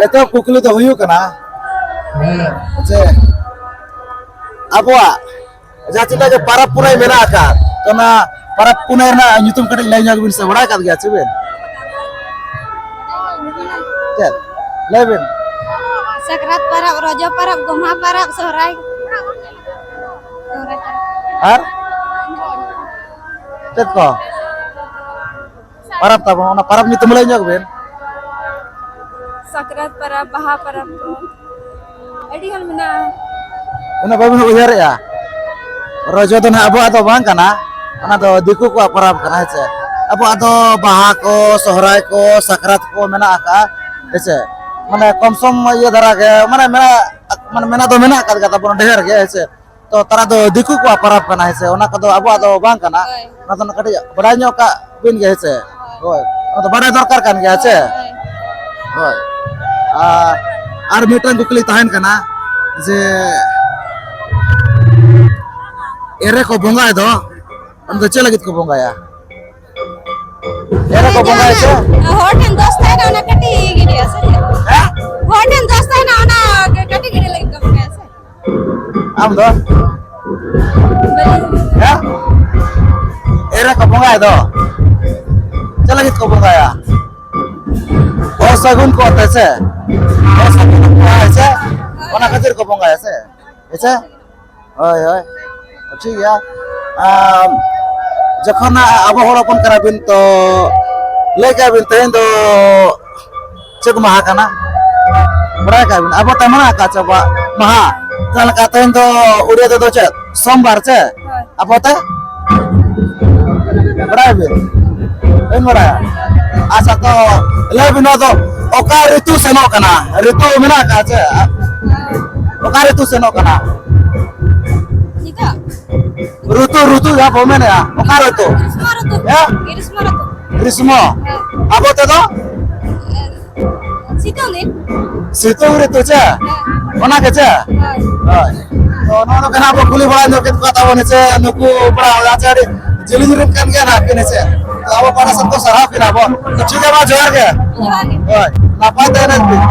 ᱮᱛᱚᱦᱚᱵ ᱠᱩᱠᱞᱤ ᱫᱚ ᱦᱩᱭᱩᱜ ᱠᱟᱱᱟ ᱡᱮ ᱟᱵᱚᱣᱟᱜ ᱡᱟᱦᱟᱸ ᱛᱤᱱᱟᱹᱜ ᱜᱮ ᱯᱟᱨᱟᱵᱽ ᱯᱩᱱᱟᱹᱭ ᱢᱮᱱᱟᱜ ᱟᱠᱟᱫ, ᱚᱱᱟ ᱯᱟᱨᱟᱵᱽ ᱯᱩᱱᱟᱹᱭ ᱨᱮᱱᱟᱜ ᱧᱩᱛᱩᱢ ᱠᱟᱹᱴᱤᱡ ᱞᱟᱹᱭ ᱧᱚᱜ ᱵᱤᱱ ᱥᱮ, ᱵᱟᱲᱟᱭ ᱟᱠᱟᱫ ᱜᱮᱭᱟ ᱪᱮ ᱵᱤᱱ? ᱪᱮᱫ? ᱞᱟᱹᱭ ᱵᱤᱱ᱾ ᱥᱟᱠᱨᱟᱛ ᱯᱟᱨᱟᱵᱽ, ᱨᱚᱡᱚ ᱯᱟᱨᱟᱵᱽ, ᱜᱚᱢᱦᱟ ᱯᱟᱨᱟᱵᱽ, ᱥᱚᱦᱨᱟᱭ᱾ ᱥᱚᱦᱨᱟᱭ ᱯᱟᱨᱟᱵᱽ᱾ ᱟᱨ? ᱪᱮᱫ ᱠᱚ ᱯᱟᱨᱟᱵᱽ ᱛᱟᱵᱚᱱ, ᱚᱱᱟ ᱯᱟᱨᱟᱵᱽ ᱧᱩᱛᱩᱢ ᱞᱟᱹᱭ ᱧᱚᱜ ᱵᱤᱱ᱾ ᱥᱟᱠᱨᱟᱛ ᱯᱟᱨᱟᱵᱽ, ᱵᱟᱦᱟ ᱯᱟᱨᱟᱵᱽ ᱠᱚ ᱟᱹᱰᱤ ᱜᱟᱱ ᱢᱮᱱᱟᱜᱼᱟ᱾ ᱩᱱᱟᱹᱜ ᱵᱟᱵᱤᱱ ᱩᱭᱦᱟᱹᱨᱮᱜᱼᱟ? ᱨᱚᱡᱚ ᱫᱚ ᱱᱟᱦᱟᱜ ᱟᱵᱚᱣᱟᱜ ᱫᱚ ᱵᱟᱝ ᱠᱟᱱᱟ, ᱚᱱᱟ ᱫᱚ ᱫᱤᱠᱩ ᱠᱚᱣᱟᱜ ᱯᱚᱨᱚᱵᱽ ᱠᱟᱱᱟ, ᱦᱮᱸ ᱥᱮ? ᱟᱵᱚᱣᱟᱜ ᱫᱚ ᱵᱟᱦᱟ ᱠᱚ, ᱥᱚᱦᱨᱟᱭ ᱠᱚ, ᱥᱟᱠᱨᱟᱛ ᱠᱚ ᱢᱮᱱᱟᱜ ᱟᱠᱟᱫᱼᱟ, ᱦᱮᱸ ᱥᱮ? ᱢᱟᱱᱮ ᱠᱚᱢ ᱥᱚᱢ ᱤᱭᱟᱹ ᱫᱷᱟᱨᱟ ᱜᱮ, ᱢᱟᱱᱮ ᱢᱮᱱᱟᱜ, ᱢᱟᱱᱮ ᱢᱮᱱᱟᱜ ᱫᱚ ᱢᱮᱱᱟᱜ ᱟᱠᱟᱫ ᱜᱮ ᱛᱟᱵᱚᱱᱟ ᱰᱷᱮᱨ ᱜᱮ, ᱦᱮᱸ ᱥᱮ? ᱛᱚ ᱛᱟᱨᱟ ᱫᱚ ᱫᱤᱠᱩ ᱠᱚᱣᱟᱜ ᱯᱚᱨᱚᱵᱽ ᱠᱟᱱᱟ, ᱦᱮᱸ ᱥᱮ? ᱚᱱᱟ ᱠᱚᱫᱚ ᱟᱵᱚᱣᱟᱜ ᱫᱚ ᱵᱟᱝ ᱠᱟᱱᱟ᱾ ᱦᱳᱭ᱾ ᱚᱱᱟ ᱫᱚ ᱠᱟᱹᱴᱤᱡ ᱵᱟᱲᱟᱭ ᱧᱚᱜ ᱠᱟᱜ ᱵᱤᱱ ᱜᱮ, ᱦᱮᱸ ᱥᱮ? ᱦᱳᱭ᱾ ᱦᱳᱭ, ᱚᱱᱟ ᱫᱚ ᱵᱟᱲᱟᱭ ᱫᱚᱨᱠᱟᱨ ᱠᱟᱱ ᱜᱮᱭᱟ, ᱦᱮᱸ ᱥᱮ? ᱦᱳᱭ᱾ ᱦᱳᱭ᱾ ᱟᱨ, ᱟᱨ ᱢᱤᱫᱴᱟᱝ ᱠᱩᱠᱞᱤ ᱛᱟᱦᱮᱱ ᱠᱟᱱᱟ ᱡᱮ, ᱮᱨᱮ ᱠᱚ ᱵᱚᱸᱜᱟᱭ ᱫᱚ, ᱚᱱᱟ ᱫᱚ ᱪᱮᱫ ᱞᱟᱹᱜᱤᱫ ᱠᱚ ᱵᱚᱸᱜᱟᱭᱟ? ᱮᱨᱮ ᱠᱚ ᱵᱚᱸᱜᱟᱭᱟ ᱪᱮ? ᱦᱚᱲ ᱴᱷᱮᱱ ᱫᱚᱥ ᱛᱟᱦᱮᱱᱟ, ᱚᱱᱟ ᱠᱟᱹᱴᱤᱡ ᱜᱤᱰᱤᱭᱟ ᱥᱮ ᱪᱮᱫ? ᱦᱮᱸ? ᱦᱚᱲ ᱴᱷᱮᱱ ᱫᱚᱥ ᱛᱟᱦᱮᱱᱟ, ᱚᱱᱟ ᱠᱟᱹᱴᱤᱡ ᱜᱤᱰᱤ ᱞᱟᱹᱜᱤᱫ ᱠᱚ ᱵᱚᱸᱜᱟᱭᱟ ᱥᱮ? ᱟᱢ ᱫᱚ? ᱵᱟᱹᱞᱤᱧ ᱦᱮᱸ? ᱮᱨᱮ ᱠᱚ ᱵᱚᱸᱜᱟᱭ ᱫᱚ᱾ ᱪᱮᱫ ᱞᱟᱹᱜᱤᱫ ᱠᱚ ᱵᱚᱸᱜᱟᱭᱟ? ᱚᱥᱟᱹᱜᱩᱱ ᱠᱚ ᱛᱮ ᱥᱮ? ᱚᱥᱟᱹᱜᱩᱱ ᱠᱚ ᱦᱮᱸ ᱥᱮ? ᱚᱱᱟ ᱠᱷᱟᱹᱛᱤᱨ ᱠᱚ ᱵᱚᱸᱜᱟᱭᱟ ᱥᱮ? ᱦᱮᱸ ᱥᱮ? ᱦᱳᱭ, ᱦᱳᱭ᱾ ᱴᱷᱤᱠ ᱜᱮᱭᱟ᱾ ᱟᱢ, ᱡᱚᱠᱷᱚᱱ ᱟᱵᱚ ᱦᱚᱲ ᱦᱚᱯᱚᱱ ᱠᱟᱱᱟ ᱵᱤᱱ, ᱛᱚ ᱞᱟᱹᱭ ᱠᱟᱜ ᱵᱤᱱ ᱛᱮᱦᱮᱧ ᱫᱚ ᱪᱮᱫ ᱢᱟᱦᱟ ᱠᱟᱱᱟ? ᱵᱟᱲᱟᱭ ᱠᱟᱜ ᱵᱤᱱ? ᱟᱵᱚ ᱛᱮ ᱢᱮᱱᱟᱜ ᱟᱠᱟᱫ ᱪᱮ ᱟᱵᱚᱣᱟᱜ ᱢᱟᱦᱟ? ᱡᱟᱦᱟᱸ ᱞᱮᱠᱟ ᱛᱮᱦᱮᱧ ᱫᱚ ᱩᱲᱤᱭᱟ ᱛᱮᱫᱚ ᱪᱮᱫ? ᱥᱳᱢᱵᱟᱨ ᱪᱮ? ᱦᱳᱭ᱾ ᱟᱵᱚ ᱛᱮ? ᱵᱟᱲᱟᱭ ᱵᱤᱱ? ᱵᱟᱹᱧ ᱵᱟᱲᱟᱭᱟ᱾ ᱟᱪᱪᱷᱟ, ᱛᱚ ᱞᱟᱹᱭ ᱵᱤᱱ, ᱱᱚᱣᱟ ᱫᱚ ᱚᱠᱟ ᱨᱤᱛᱩ ᱥᱮᱱᱚᱜ ᱠᱟᱱᱟ? ᱨᱤᱛᱩ ᱢᱮᱱᱟᱜ ᱟᱠᱟᱫ ᱪᱮ? ᱚᱠᱟ ᱨᱤᱛᱩ ᱥᱮᱱᱚᱜ ᱠᱟᱱᱟ? ᱱᱤᱛᱚᱜ? ᱨᱩᱛᱩ, ᱨᱩᱛᱩ ᱡᱟᱦᱟᱸ ᱵᱚ ᱢᱮᱱᱮᱜᱼᱟ, ᱚᱠᱟ ᱨᱩᱛᱩ? ᱜᱨᱤᱥᱢᱚ ᱨᱩᱛᱩ᱾ ᱦᱮᱸ? ᱜᱨᱤᱥᱢᱚ ᱨᱩᱛᱩ᱾ ᱜᱨᱤᱥᱢᱚ᱾ ᱦᱮᱸ᱾ ᱟᱵᱚ ᱛᱮᱫᱚ? ᱥᱤᱛᱩᱝ ᱫᱤᱱ᱾ ᱥᱤᱛᱩᱝ ᱨᱤᱛᱩ ᱪᱮ? ᱦᱮᱸ᱾ ᱚᱱᱟ ᱜᱮ ᱪᱮ? ᱦᱳᱭ᱾ ᱦᱳᱭ᱾ ᱛᱚ, ᱱᱚᱣᱟ ᱫᱚ ᱠᱟᱱᱟ ᱵᱚ ᱠᱩᱞᱤ ᱵᱟᱲᱟ ᱧᱚᱜ ᱠᱮᱫ ᱠᱚᱣᱟ ᱛᱟᱵᱚᱱ ᱪᱮ, ᱱᱩᱠᱩ ᱯᱮᱲᱟ ᱦᱚᱲ ᱪᱮ ᱟᱹᱰᱤ ᱡᱤᱞᱤᱧ ᱨᱮᱱ ᱠᱟᱱ ᱜᱮᱭᱟ ᱱᱟᱦᱟᱜ ᱠᱤᱱ ᱦᱮᱸ ᱪᱮ? ᱛᱚ, ᱟᱵᱚ ᱯᱟᱦᱴᱟ ᱥᱮᱫ ᱠᱚ ᱥᱟᱨᱦᱟᱣ ᱠᱤᱱᱟ ᱵᱚᱱ᱾ ᱛᱚ, ᱴᱷᱤᱠ ᱜᱮᱭᱟ, ᱢᱟ ᱡᱚᱦᱟᱨ ᱜᱮ᱾ ᱡᱚᱦᱟᱨ ᱜᱮ᱾ ᱦᱳᱭ᱾ ᱱᱟᱯᱟᱭ ᱛᱟᱦᱮᱱ ᱵᱤᱱ᱾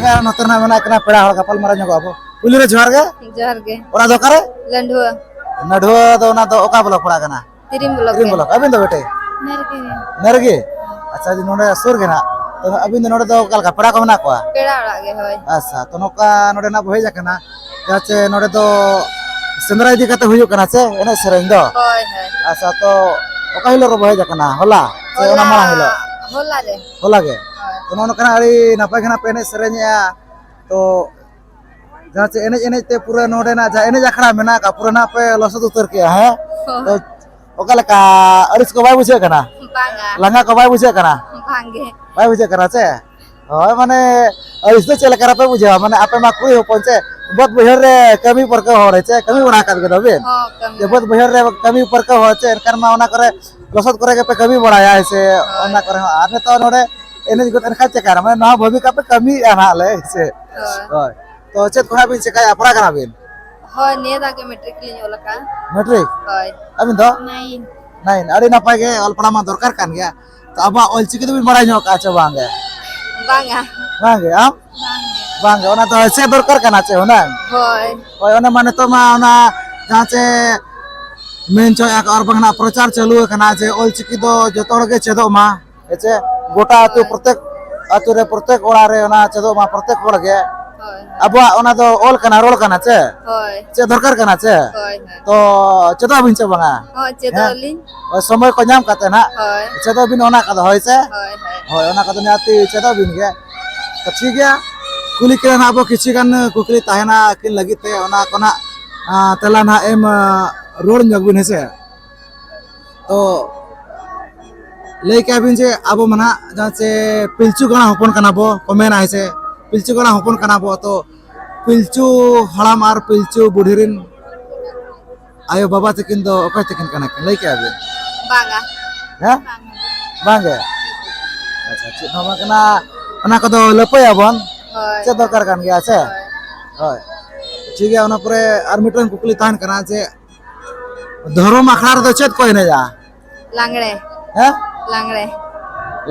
ᱱᱚᱛᱮ ᱨᱮᱱᱟᱜ ᱢᱮᱱᱟᱜ ᱠᱟᱱᱟ ᱯᱮᱲᱟ ᱦᱚᱲ, ᱜᱟᱯᱟᱞ ᱢᱟᱨᱟᱣ ᱧᱚᱜᱚᱜ ᱟᱵᱚ᱾ ᱯᱩᱭᱞᱩ ᱨᱮ ᱡᱚᱦᱟᱨ ᱜᱮ᱾ ᱡᱚᱦᱟᱨ ᱜᱮ᱾ ᱚᱲᱟᱜ ᱫᱚ ᱚᱠᱟᱨᱮ? ᱞᱟᱹᱰᱷᱩᱣᱟᱹ᱾ ᱞᱟᱹᱰᱷᱩᱣᱟᱹ ᱫᱚ ᱚᱱᱟ ᱫᱚ ᱚᱠᱟ ᱵᱞᱚᱠ ᱯᱟᱲᱟᱜ ᱠᱟᱱᱟ? ᱛᱤᱨᱤᱢ ᱵᱞᱚᱠ ᱛᱤᱨᱤᱢ ᱜᱮ᱾ ᱵᱞᱚᱠ᱾ ᱟᱹᱵᱤᱱ ᱫᱚ ᱵᱮᱴᱮ? ᱱᱟᱹᱨᱜᱤ᱾ ᱱᱟᱹᱨᱜᱤ? ᱟᱪᱪᱷᱟ, ᱡᱮ ᱱᱚᱰᱮ ᱥᱩᱨ ᱜᱮ ᱱᱟᱦᱟᱜ᱾ ᱛᱚ ᱟᱹᱵᱤᱱ ᱫᱚ ᱱᱚᱰᱮ ᱫᱚ ᱚᱠᱟ ᱞᱮᱠᱟ ᱯᱮᱲᱟ ᱠᱚ ᱢᱮᱱᱟᱜ ᱠᱚᱣᱟ? ᱯᱮᱲᱟ ᱚᱲᱟᱜ ᱜᱮ, ᱦᱳᱭ᱾ ᱟᱪᱪᱷᱟ, ᱛᱚ ᱱᱚᱝᱠᱟ ᱱᱚᱰᱮ ᱱᱟᱜ ᱵᱚ ᱦᱮᱡ ᱟᱠᱟᱱᱟ, ᱪᱮᱫᱟᱜ ᱪᱮ ᱱᱚᱰᱮ ᱫᱚ ᱥᱮᱸᱫᱽᱨᱟ ᱤᱫᱤ ᱠᱟᱛᱮ ᱦᱩᱭᱩᱜ ᱠᱟᱱᱟ ᱥᱮ ᱮᱱᱮᱡ ᱥᱮᱨᱮᱧ ᱫᱚ? ᱦᱳᱭ, ᱦᱳᱭ᱾ ᱟᱪᱪᱷᱟ, ᱛᱚ ᱚᱠᱟ ᱦᱤᱞᱳᱜ ᱨᱮᱵᱚ ᱦᱮᱡ ᱟᱠᱟᱱᱟ? ᱦᱚᱞᱟ ᱥᱮ ᱚᱱᱟ ᱦᱚᱞᱟ, ᱢᱟᱲᱟᱝ ᱦᱤᱞᱳᱜ? ᱦᱚᱞᱟ ᱨᱮ᱾ ᱦᱚᱞᱟ ᱜᱮ? ᱦᱳᱭ᱾ ᱛᱚ ᱱᱚᱜᱼᱚ ᱱᱚᱝᱠᱟ ᱱᱟᱜ ᱟᱹᱰᱤ ᱱᱟᱯᱟᱭ ᱜᱮ ᱱᱟᱜ ᱯᱮ ᱮᱱᱮᱡ ᱥᱮᱨᱮᱧᱮᱜᱼᱟ, ᱛᱚ ᱡᱟᱦᱟᱸ ᱪᱮ ᱮᱱᱮᱡ ᱮᱱᱮᱡ ᱛᱮ ᱯᱩᱨᱟᱹ ᱱᱚᱰᱮᱱᱟᱜ ᱡᱟᱦᱟᱸ ᱮᱱᱮᱡ ᱟᱠᱷᱲᱟ ᱢᱮᱱᱟᱜ ᱟᱠᱟᱫ, ᱯᱩᱨᱟᱹ ᱱᱟᱜ ᱯᱮ ᱞᱚᱥᱚᱫ ᱩᱛᱟᱹᱨ ᱠᱮᱜᱼᱟ, ᱦᱮᱸ? ᱦᱳᱭ᱾ ᱛᱚ ᱚᱠᱟ ᱞᱮᱠᱟ, ᱟᱹᱲᱤᱥ ᱠᱚ ᱵᱟᱭ ᱵᱩᱡᱷᱟᱹᱜ ᱠᱟᱱᱟ? ᱵᱟᱝᱟ᱾ ᱞᱟᱸᱜᱟ ᱠᱚ ᱵᱟᱭ ᱵᱩᱡᱷᱟᱹᱜ ᱠᱟᱱᱟ? ᱵᱟᱝᱜᱮ᱾ ᱵᱟᱭ ᱵᱩᱡᱷᱟᱹᱜ ᱠᱟᱱᱟ ᱪᱮ? ᱦᱳᱭ, ᱢᱟᱱᱮ ᱟᱹᱲᱤᱥ ᱫᱚ ᱪᱮᱫ ᱞᱮᱠᱟ ᱨᱮᱯᱮ ᱵᱩᱡᱷᱟᱹᱣᱟ? ᱢᱟᱱᱮ ᱟᱯᱮ ᱢᱟ ᱠᱩᱲᱤ ᱦᱚᱯᱚᱱ ᱪᱮ, ᱵᱟᱹᱫᱽ ᱵᱟᱹᱭᱦᱟᱹᱲ ᱨᱮ ᱠᱟᱹᱢᱤ ᱯᱟᱹᱨᱠᱟᱹᱣ ᱦᱚᱲ ᱪᱮ, ᱠᱟᱹᱢᱤ ᱵᱟᱲᱟ ᱟᱠᱟᱫ ᱜᱮ ᱫᱚ ᱵᱤᱱ? ᱦᱚᱸ, ᱠᱟᱹᱢᱤ ᱡᱮ ᱵᱟᱹᱫᱽ ᱵᱟᱲᱟ᱾ ᱵᱟᱹᱭᱦᱟᱹᱲ ᱨᱮ ᱠᱟᱹᱢᱤ ᱯᱟᱹᱨᱠᱟᱹᱣ ᱦᱚᱲ ᱪᱮ, ᱮᱱᱠᱷᱟᱱ ᱢᱟ ᱚᱱᱟ ᱠᱚᱨᱮ ᱞᱚᱥᱚᱫ ᱠᱚᱨᱮ ᱜᱮᱯᱮ ᱠᱟᱹᱢᱤ ᱵᱟᱲᱟᱭᱟ ᱥᱮ? ᱦᱳᱭ᱾ ᱚᱱᱟ ᱠᱚᱨᱮ ᱦᱚᱸ᱾ ᱟᱨ ᱱᱤᱛᱚᱜ ᱱᱚᱰᱮ ᱮᱱᱮᱡ ᱜᱚᱫ ᱮᱱ ᱠᱷᱟᱱ ᱪᱮᱠᱟ ᱨᱮ? ᱢᱟᱱᱮ ᱱᱚᱣᱟ ᱵᱷᱟᱹᱵᱤ ᱠᱟᱜ ᱯᱮ ᱠᱟᱹᱢᱤᱭᱮᱫᱼᱟ ᱱᱟᱦᱟᱜ ᱞᱮ, ᱥᱮ? ᱦᱳᱭ᱾ ᱦᱳᱭ᱾ ᱛᱚ ᱪᱮᱫ ᱠᱚ ᱦᱟᱸᱜ ᱵᱤᱱ ᱪᱮᱠᱟᱭᱟ? ᱯᱟᱲᱦᱟᱜ ᱠᱟᱱᱟ ᱵᱤᱱ? ᱦᱳᱭ, ᱱᱤᱭᱟᱹ ᱫᱷᱟᱣ ᱜᱮ ᱢᱮᱴᱨᱤᱠ ᱞᱤᱧ ᱚᱞ ᱟᱠᱟᱫᱼᱟ᱾ ᱢᱮᱴᱨᱤᱠ? ᱦᱳᱭ᱾ ᱟᱹᱵᱤᱱ ᱫᱚ? ᱱᱟᱭᱤᱱ᱾ ᱱᱟᱭᱤᱱ᱾ ᱟᱹᱰᱤ ᱱᱟᱯᱟᱭ ᱜᱮ, ᱚᱞ ᱯᱟᱲᱦᱟᱣ ᱢᱟ ᱫᱚᱨᱠᱟᱨ ᱠᱟᱱ ᱜᱮᱭᱟ᱾ ᱛᱚ ᱟᱵᱚᱣᱟᱜ ᱚᱞ ᱪᱤᱠᱤ ᱫᱚᱵᱤᱱ ᱵᱟᱲᱟᱭ ᱧᱚᱜ ᱠᱟᱜᱼᱟ ᱪᱮ ᱵᱟᱝ ᱜᱮ? ᱵᱟᱝᱟ᱾ ᱵᱟᱝ ᱜᱮ, ᱟᱢ? ᱵᱟᱝ ᱜᱮ᱾ ᱵᱟᱝ ᱜᱮ, ᱚᱱᱟ ᱫᱚ ᱪᱮᱫ ᱫᱚᱨᱠᱟᱨ ᱠᱟᱱᱟ ᱪᱮ ᱦᱩᱱᱟᱹᱝ? ᱦᱳᱭ᱾ ᱦᱳᱭ, ᱚᱱᱟ ᱢᱟ ᱱᱤᱛᱚᱜ ᱢᱟ ᱚᱱᱟ ᱡᱟᱦᱟᱸ ᱪᱮ ᱢᱮᱱ ᱦᱚᱪᱚᱭᱮᱫᱼᱟ ᱠᱚ ᱟᱨ ᱵᱟᱝ ᱱᱟᱜ ᱯᱨᱚᱪᱟᱨ ᱪᱟᱹᱞᱩ ᱟᱠᱟᱱᱟ ᱡᱮ ᱚᱞ ᱪᱤᱠᱤ ᱫᱚ ᱡᱚᱛᱚ ᱦᱚᱲ ᱜᱮ ᱪᱮᱫᱚᱜ ᱢᱟ᱾ ᱦᱮᱸ ᱪᱮ? ᱜᱚᱴᱟ ᱟᱹᱛᱩ, ᱦᱳᱭ᱾ ᱯᱨᱚᱛᱮᱠ ᱟᱹᱛᱩ ᱨᱮ, ᱯᱨᱚᱛᱮᱠ ᱚᱲᱟᱜ ᱨᱮ ᱚᱱᱟ ᱪᱮᱫᱚᱜ ᱢᱟ ᱯᱨᱚᱛᱮᱠ ᱦᱚᱲ ᱜᱮ᱾ ᱦᱳᱭ, ᱦᱳᱭ᱾ ᱟᱵᱚᱣᱟᱜ ᱚᱱᱟ ᱫᱚ ᱚᱞ ᱠᱟᱱᱟ, ᱨᱚᱲ ᱠᱟᱱᱟ ᱪᱮ? ᱦᱳᱭ᱾ ᱪᱮᱫ ᱫᱚᱨᱠᱟᱨ ᱠᱟᱱᱟ ᱪᱮ? ᱦᱳᱭ, ᱦᱳᱭ᱾ ᱛᱚ ᱪᱮᱫᱚᱜ ᱟᱵᱤᱱ ᱪᱮ ᱵᱟᱝᱟ? ᱦᱳᱭ, ᱪᱮᱫᱚᱜ ᱦᱮᱸ? ᱟᱹᱞᱤᱧ᱾ ᱦᱳᱭ, ᱥᱚᱢᱚᱭ ᱠᱚ ᱧᱟᱢ ᱠᱟᱛᱮ ᱱᱟᱦᱟᱜ᱾ ᱦᱳᱭ᱾ ᱪᱮᱫᱚᱜ ᱵᱤᱱ ᱚᱱᱟ ᱠᱚᱫᱚ, ᱦᱳᱭ ᱥᱮ? ᱦᱳᱭ, ᱦᱳᱭ᱾ ᱦᱳᱭ, ᱚᱱᱟ ᱠᱚᱫᱚ ᱱᱤᱦᱟᱹᱛᱤ ᱪᱮᱫᱚᱜ ᱵᱤᱱ ᱜᱮ᱾ ᱛᱚ ᱴᱷᱤᱠ ᱜᱮᱭᱟ, ᱠᱩᱞᱤ ᱠᱟᱱᱟ ᱱᱟᱦᱟᱜ ᱵᱚ, ᱠᱤᱪᱷᱩ ᱜᱟᱱ ᱠᱩᱠᱞᱤ ᱛᱟᱦᱮᱱᱟ ᱟᱹᱠᱤᱱ ᱞᱟᱹᱜᱤᱫ ᱛᱮ, ᱚᱱᱟ ᱠᱚ ᱱᱟᱦᱟᱜ, ᱟᱸ, ᱛᱮᱞᱟ ᱱᱟᱦᱟᱜ ᱮᱢ, ᱟᱸ, ᱨᱩᱣᱟᱹᱲ ᱧᱚᱜ ᱵᱤᱱ, ᱦᱮᱸ ᱥᱮ? ᱛᱚ ᱞᱟᱹᱭ ᱠᱮᱜᱼᱟ ᱵᱤᱱ ᱡᱮ ᱟᱵᱚ ᱢᱟ ᱱᱟᱦᱟᱜ ᱡᱟᱦᱟᱸ ᱪᱮ ᱯᱤᱞᱪᱩ ᱜᱟᱲᱟ ᱦᱚᱯᱚᱱ ᱠᱟᱱᱟ ᱵᱚ ᱠᱚ ᱢᱮᱱᱟ, ᱦᱮᱸ ᱥᱮ? ᱯᱤᱞᱪᱩ ᱜᱟᱲᱟ ᱦᱚᱯᱚᱱ ᱠᱟᱱᱟ ᱵᱚ, ᱛᱚ ᱯᱤᱞᱪᱩ ᱦᱟᱲᱟᱢ ᱟᱨ ᱯᱤᱞᱪᱩ ᱵᱩᱰᱷᱤ ᱨᱮᱱ ᱟᱭᱳ ᱵᱟᱵᱟ ᱛᱟᱹᱠᱤᱱ ᱫᱚ ᱚᱠᱚᱭ ᱛᱟᱹᱠᱤᱱ ᱠᱟᱱᱟ ᱠᱤᱱ? ᱞᱟᱹᱭ ᱠᱮᱜᱼᱟ ᱵᱤᱱ? ᱵᱟᱝᱟ᱾ ᱦᱮᱸ? ᱵᱟᱝᱟ᱾ ᱵᱟᱝ ᱜᱮ? ᱟᱪᱪᱷᱟ, ᱪᱮᱫ ᱦᱚᱸ ᱵᱟᱝ ᱠᱟᱱᱟ, ᱚᱱᱟ ᱠᱚᱫᱚ ᱞᱟᱹᱯᱟᱹᱭᱟᱵᱚᱱ᱾ ᱦᱳᱭ᱾ ᱪᱮᱫ ᱫᱚᱨᱠᱟᱨ ᱠᱟᱱ ᱜᱮᱭᱟ ᱥᱮ? ᱦᱳᱭ᱾ ᱦᱳᱭ᱾ ᱴᱷᱤᱠ ᱜᱮᱭᱟ, ᱚᱱᱟ ᱯᱚᱨᱮ ᱟᱨ ᱢᱤᱫᱴᱟᱝ ᱠᱩᱠᱞᱤ ᱛᱟᱦᱮᱱ ᱠᱟᱱᱟ ᱡᱮ, ᱫᱷᱚᱨᱚᱢ ᱟᱠᱷᱲᱟ ᱨᱮᱫᱚ ᱪᱮᱫ ᱠᱚ ᱮᱱᱮᱡᱟ? ᱞᱟᱜᱽᱲᱮ᱾ ᱦᱮᱸ? ᱞᱟᱜᱽᱲᱮ᱾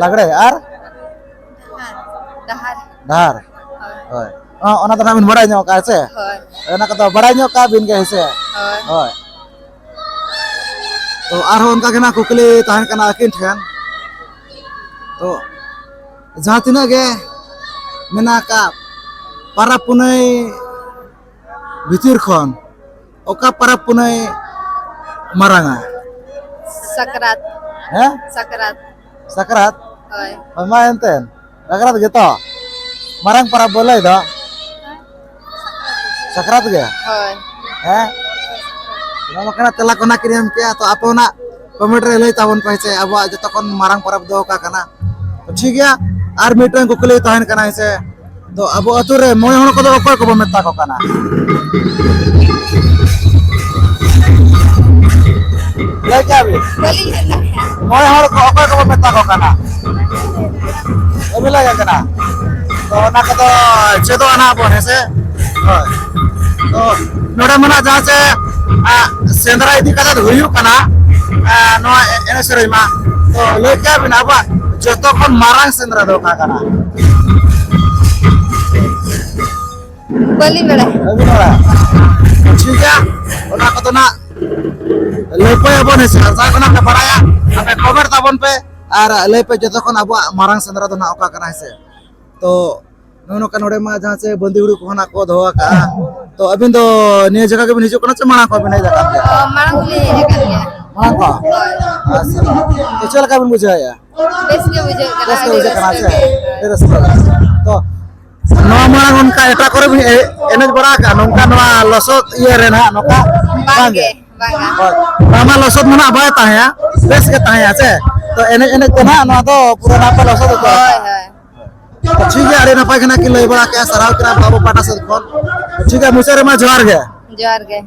ᱞᱟᱜᱽᱲᱮ ᱟᱨ? ᱰᱟᱦᱟᱨ᱾ ᱰᱟᱦᱟᱨ᱾ ᱦᱳᱭ᱾ ᱚ, ᱚᱱᱟ ᱫᱚ ᱱᱟᱜ ᱵᱤᱱ ᱵᱟᱲᱟᱭ ᱧᱚᱜ ᱠᱟᱜᱼᱟ ᱥᱮ? ᱦᱳᱭ᱾ ᱚᱱᱟ ᱠᱚᱫᱚ ᱵᱟᱲᱟᱭ ᱧᱚᱜ ᱠᱟᱜ ᱵᱤᱱ ᱜᱮ, ᱦᱮᱸ ᱥᱮ? ᱦᱳᱭ᱾ ᱦᱳᱭ᱾ ᱛᱚ, ᱟᱨᱦᱚᱸ ᱚᱱᱠᱟ ᱜᱮ ᱱᱟᱜ ᱠᱩᱠᱞᱤ ᱛᱟᱦᱮᱱ ᱠᱟᱱᱟ ᱟᱹᱠᱤᱱ ᱴᱷᱮᱱ᱾ ᱛᱚ, ᱡᱟᱦᱟᱸ ᱛᱤᱱᱟᱹᱜ ᱜᱮ ᱢᱮᱱᱟᱜ ᱟᱠᱟᱫ ᱯᱟᱨᱟᱵᱽ ᱯᱩᱱᱟᱹᱭ ᱵᱷᱤᱛᱤᱨ ᱠᱷᱚᱱ ᱚᱠᱟ ᱯᱟᱨᱟᱵᱽ ᱯᱩᱱᱟᱹᱭ ᱢᱟᱨᱟᱝᱟ? ᱥᱟᱠᱨᱟᱛ᱾ ᱦᱮᱸ? ᱥᱟᱠᱨᱟᱛ᱾ ᱥᱟᱠᱨᱟᱛ? ᱦᱳᱭ᱾ ᱦᱳᱭ, ᱢᱟ ᱮᱱᱛᱮ, ᱥᱟᱠᱨᱟᱛ ᱜᱮᱛᱚ ᱢᱟᱨᱟᱝ ᱯᱟᱨᱟᱵᱽ ᱵᱚ ᱞᱟᱹᱭ ᱫᱚ᱾ ᱥᱟᱠᱨᱟᱛ ᱜᱮ? ᱦᱳᱭ᱾ ᱦᱮᱸ? ᱱᱚᱣᱟ ᱠᱟᱱᱟ ᱛᱮᱞᱟ ᱠᱚ ᱱᱟᱜ ᱠᱤᱱ ᱮᱢ ᱠᱮᱜᱼᱟ, ᱛᱚ ᱟᱯᱮ ᱚᱱᱟ comment ᱨᱮ ᱞᱟᱹᱭ ᱛᱟᱵᱚᱱ ᱯᱮ ᱥᱮ ᱟᱵᱚᱣᱟᱜ ᱡᱚᱛᱚ ᱠᱷᱚᱱ ᱢᱟᱨᱟᱝ ᱯᱟᱨᱟᱵᱽ ᱫᱚ ᱚᱠᱟ ᱠᱟᱱᱟ? ᱛᱚ ᱴᱷᱤᱠ ᱜᱮᱭᱟ, ᱟᱨ ᱢᱤᱫᱴᱟᱝ ᱠᱩᱠᱞᱤ ᱛᱟᱦᱮᱱ ᱠᱟᱱᱟ, ᱦᱮᱸ ᱥᱮ? ᱛᱚ ᱟᱵᱚ ᱟᱛᱳ ᱨᱮ ᱢᱚᱬᱮ ᱦᱚᱲ ᱠᱚᱫᱚ ᱚᱠᱚᱭ ᱠᱚᱵᱚ ᱢᱮᱛᱟ ᱠᱚ ᱠᱟᱱᱟ? ᱞᱟᱹᱭ ᱠᱮᱜᱼᱟ ᱵᱤᱱ? ᱵᱟᱹᱞᱤᱧ ᱢᱮᱱ ᱫᱟᱲᱮᱭᱟᱜᱼᱟ᱾ ᱢᱚᱬᱮ ᱦᱚᱲ ᱠᱚ ᱚᱠᱚᱭ ᱠᱚᱵᱚ ᱢᱮᱛᱟ ᱠᱚ ᱠᱟᱱᱟ? ᱵᱟᱹᱵᱤᱱ ᱞᱟᱹᱭ ᱠᱟᱱᱟ? ᱛᱚ ᱚᱱᱟ ᱠᱚᱫᱚ ᱪᱮᱫᱚᱜᱼᱟ ᱱᱟᱜ ᱵᱚᱱ, ᱦᱮᱸ ᱥᱮ? ᱦᱳᱭ᱾ ᱛᱚ ᱱᱚᱰᱮ ᱢᱟ ᱱᱟᱜ ᱡᱟᱦᱟᱸ ᱪᱮ, ᱟ, ᱥᱮᱸᱫᱽᱨᱟ ᱤᱫᱤ ᱠᱟᱛᱮ ᱦᱩᱭᱩᱜ ᱠᱟᱱᱟ, ᱟ, ᱱᱚᱣᱟ ᱮ-, ᱮᱱᱮᱡ ᱥᱮᱨᱮᱧ ᱢᱟ᱾ ᱛᱚ ᱞᱟᱹᱭ ᱠᱮᱭᱟ ᱵᱤᱱ ᱟᱵᱚᱣᱟᱜ ᱡᱚᱛᱚ ᱠᱷᱚᱱ ᱢᱟᱨᱟᱝ ᱥᱮᱸᱫᱽᱨᱟ ᱫᱚ ᱚᱠᱟ ᱠᱟᱱᱟ? ᱵᱟᱹᱞᱤᱧ ᱵᱟᱲᱟᱭᱟ᱾ ᱵᱟᱹᱵᱤᱱ ᱵᱟᱲᱟᱭᱟ? ᱴᱷᱤᱠ ᱜᱮᱭᱟ, ᱚᱱᱟ ᱠᱚᱫᱚ ᱱᱟᱜ ᱞᱟᱹᱯᱟᱹᱭ ᱟᱵᱚᱱ, ᱦᱮᱸ ᱥᱮ? ᱟᱨ ᱡᱟᱦᱟᱸ ᱠᱷᱚᱱᱟᱜ ᱯᱮ ᱵᱟᱲᱟᱭᱟ, ᱟᱯᱮ comment ᱛᱟᱵᱚᱱ ᱯᱮ ᱟᱨ ᱞᱟᱹᱭ ᱯᱮ ᱡᱚᱛᱚ ᱠᱷᱚᱱ ᱟᱵᱚᱣᱟᱜ ᱢᱟᱨᱟᱝ ᱥᱮᱸᱫᱽᱨᱟ ᱫᱚ ᱱᱟᱜ ᱚᱠᱟ ᱠᱟᱱᱟ, ᱦᱮᱸ ᱥᱮ? ᱛᱚ ᱱᱚᱜᱼᱚ ᱱᱚᱝᱠᱟ ᱱᱚᱰᱮ ᱢᱟ ᱡᱟᱦᱟᱸ ᱪᱮ ᱵᱟᱹᱱᱫᱤ ᱦᱩᱲᱩ ᱠᱚᱦᱚᱸ ᱱᱟᱜ ᱠᱚ ᱫᱚᱦᱚ ᱟᱠᱟᱜᱼᱟ᱾ ᱛᱚ ᱟᱹᱵᱤᱱ ᱫᱚ ᱱᱤᱭᱟᱹ ᱡᱟᱭᱜᱟ ᱜᱮᱵᱤᱱ ᱦᱤᱡᱩᱜ ᱠᱟᱱᱟ ᱪᱮ ᱢᱟᱲᱟᱝ ᱠᱷᱚᱱ ᱵᱤᱱ ᱦᱮᱡ ᱟᱠᱟᱱ ᱜᱮᱭᱟ? ᱚ, ᱢᱟᱲᱟᱝ ᱠᱷᱚᱱ ᱞᱤᱧ ᱦᱮᱡ ᱟᱠᱟᱱ ᱜᱮᱭᱟ᱾ ᱢᱟᱲᱟᱝ ᱠᱷᱚᱱ? ᱦᱳᱭ᱾ ᱟᱪᱪᱷᱟ᱾ ᱛᱚ ᱪᱮᱫ ᱞᱮᱠᱟ ᱵᱤᱱ ᱵᱩᱡᱷᱟᱹᱣᱮᱫᱼᱟ? ᱵᱮᱥ ᱜᱮ ᱵᱩᱡᱷᱟᱹᱜ ᱠᱟᱱᱟ, ᱵᱮᱥ ᱜᱮ ᱟᱹᱰᱤ ᱵᱩᱡᱷᱟᱹᱜ ᱠᱟᱱᱟ ᱨᱟᱹᱥᱠᱟᱹ ᱥᱮ? ᱜᱮ᱾ ᱟᱹᱰᱤ ᱨᱟᱹᱥᱠᱟᱹ᱾ ᱛᱚ, ᱱᱚᱣᱟ ᱢᱟᱲᱟᱝ ᱚᱱᱠᱟ ᱮᱴᱟᱜ ᱠᱚᱨᱮ ᱵᱤᱱ ᱮ-, ᱮᱱᱮᱡ ᱵᱟᱲᱟ ᱟᱠᱟᱫᱼᱟ, ᱱᱚᱝᱠᱟ ᱱᱚᱣᱟ ᱞᱚᱥᱚᱫ ᱤᱭᱟᱹ ᱨᱮ ᱱᱟᱦᱟᱜ ᱱᱚᱝᱠᱟ? ᱵᱟᱝ ᱵᱟᱝ ᱜᱮ᱾ ᱜᱮ, ᱵᱟᱝᱟ᱾ ᱦᱳᱭ, ᱱᱚᱣᱟ ᱢᱟ ᱞᱚᱥᱚᱫ ᱢᱟ ᱱᱟᱦᱟᱜ ᱵᱟᱭ ᱛᱟᱦᱮᱸᱭᱟ, ᱵᱮᱥ ᱜᱮ ᱛᱟᱦᱮᱸᱭᱟ ᱥᱮ? ᱛᱚ, ᱮᱱᱮᱡ ᱮᱱᱮᱡ ᱛᱮ ᱱᱟᱦᱟᱜ ᱱᱚᱣᱟ ᱫᱚ ᱯᱩᱨᱟᱹ ᱱᱟᱦᱟᱜ ᱯᱮ ᱞᱚᱥᱚᱫ ᱩᱛᱟᱹᱨ ᱦᱳᱭ, ᱠᱟᱜᱼᱟ᱾ ᱦᱳᱭ᱾ ᱛᱚ, ᱴᱷᱤᱠ ᱜᱮᱭᱟ, ᱟᱹᱰᱤ ᱱᱟᱯᱟᱭ ᱜᱮ ᱱᱟᱦᱟᱜ ᱠᱤᱱ ᱞᱟᱹᱭ ᱵᱟᱲᱟ ᱠᱮᱜᱼᱟ, ᱥᱟᱨᱦᱟᱣ ᱠᱮᱫᱟ ᱟᱵᱚ ᱯᱟᱦᱴᱟ ᱥᱮᱫ ᱠᱷᱚᱱ᱾ ᱴᱷᱤᱠ ᱜᱮᱭᱟ, ᱢᱩᱪᱟᱹᱫ ᱨᱮᱢᱟ ᱡᱚᱦᱟᱨ ᱜᱮ᱾ ᱡᱚᱦᱟᱨ ᱜᱮ᱾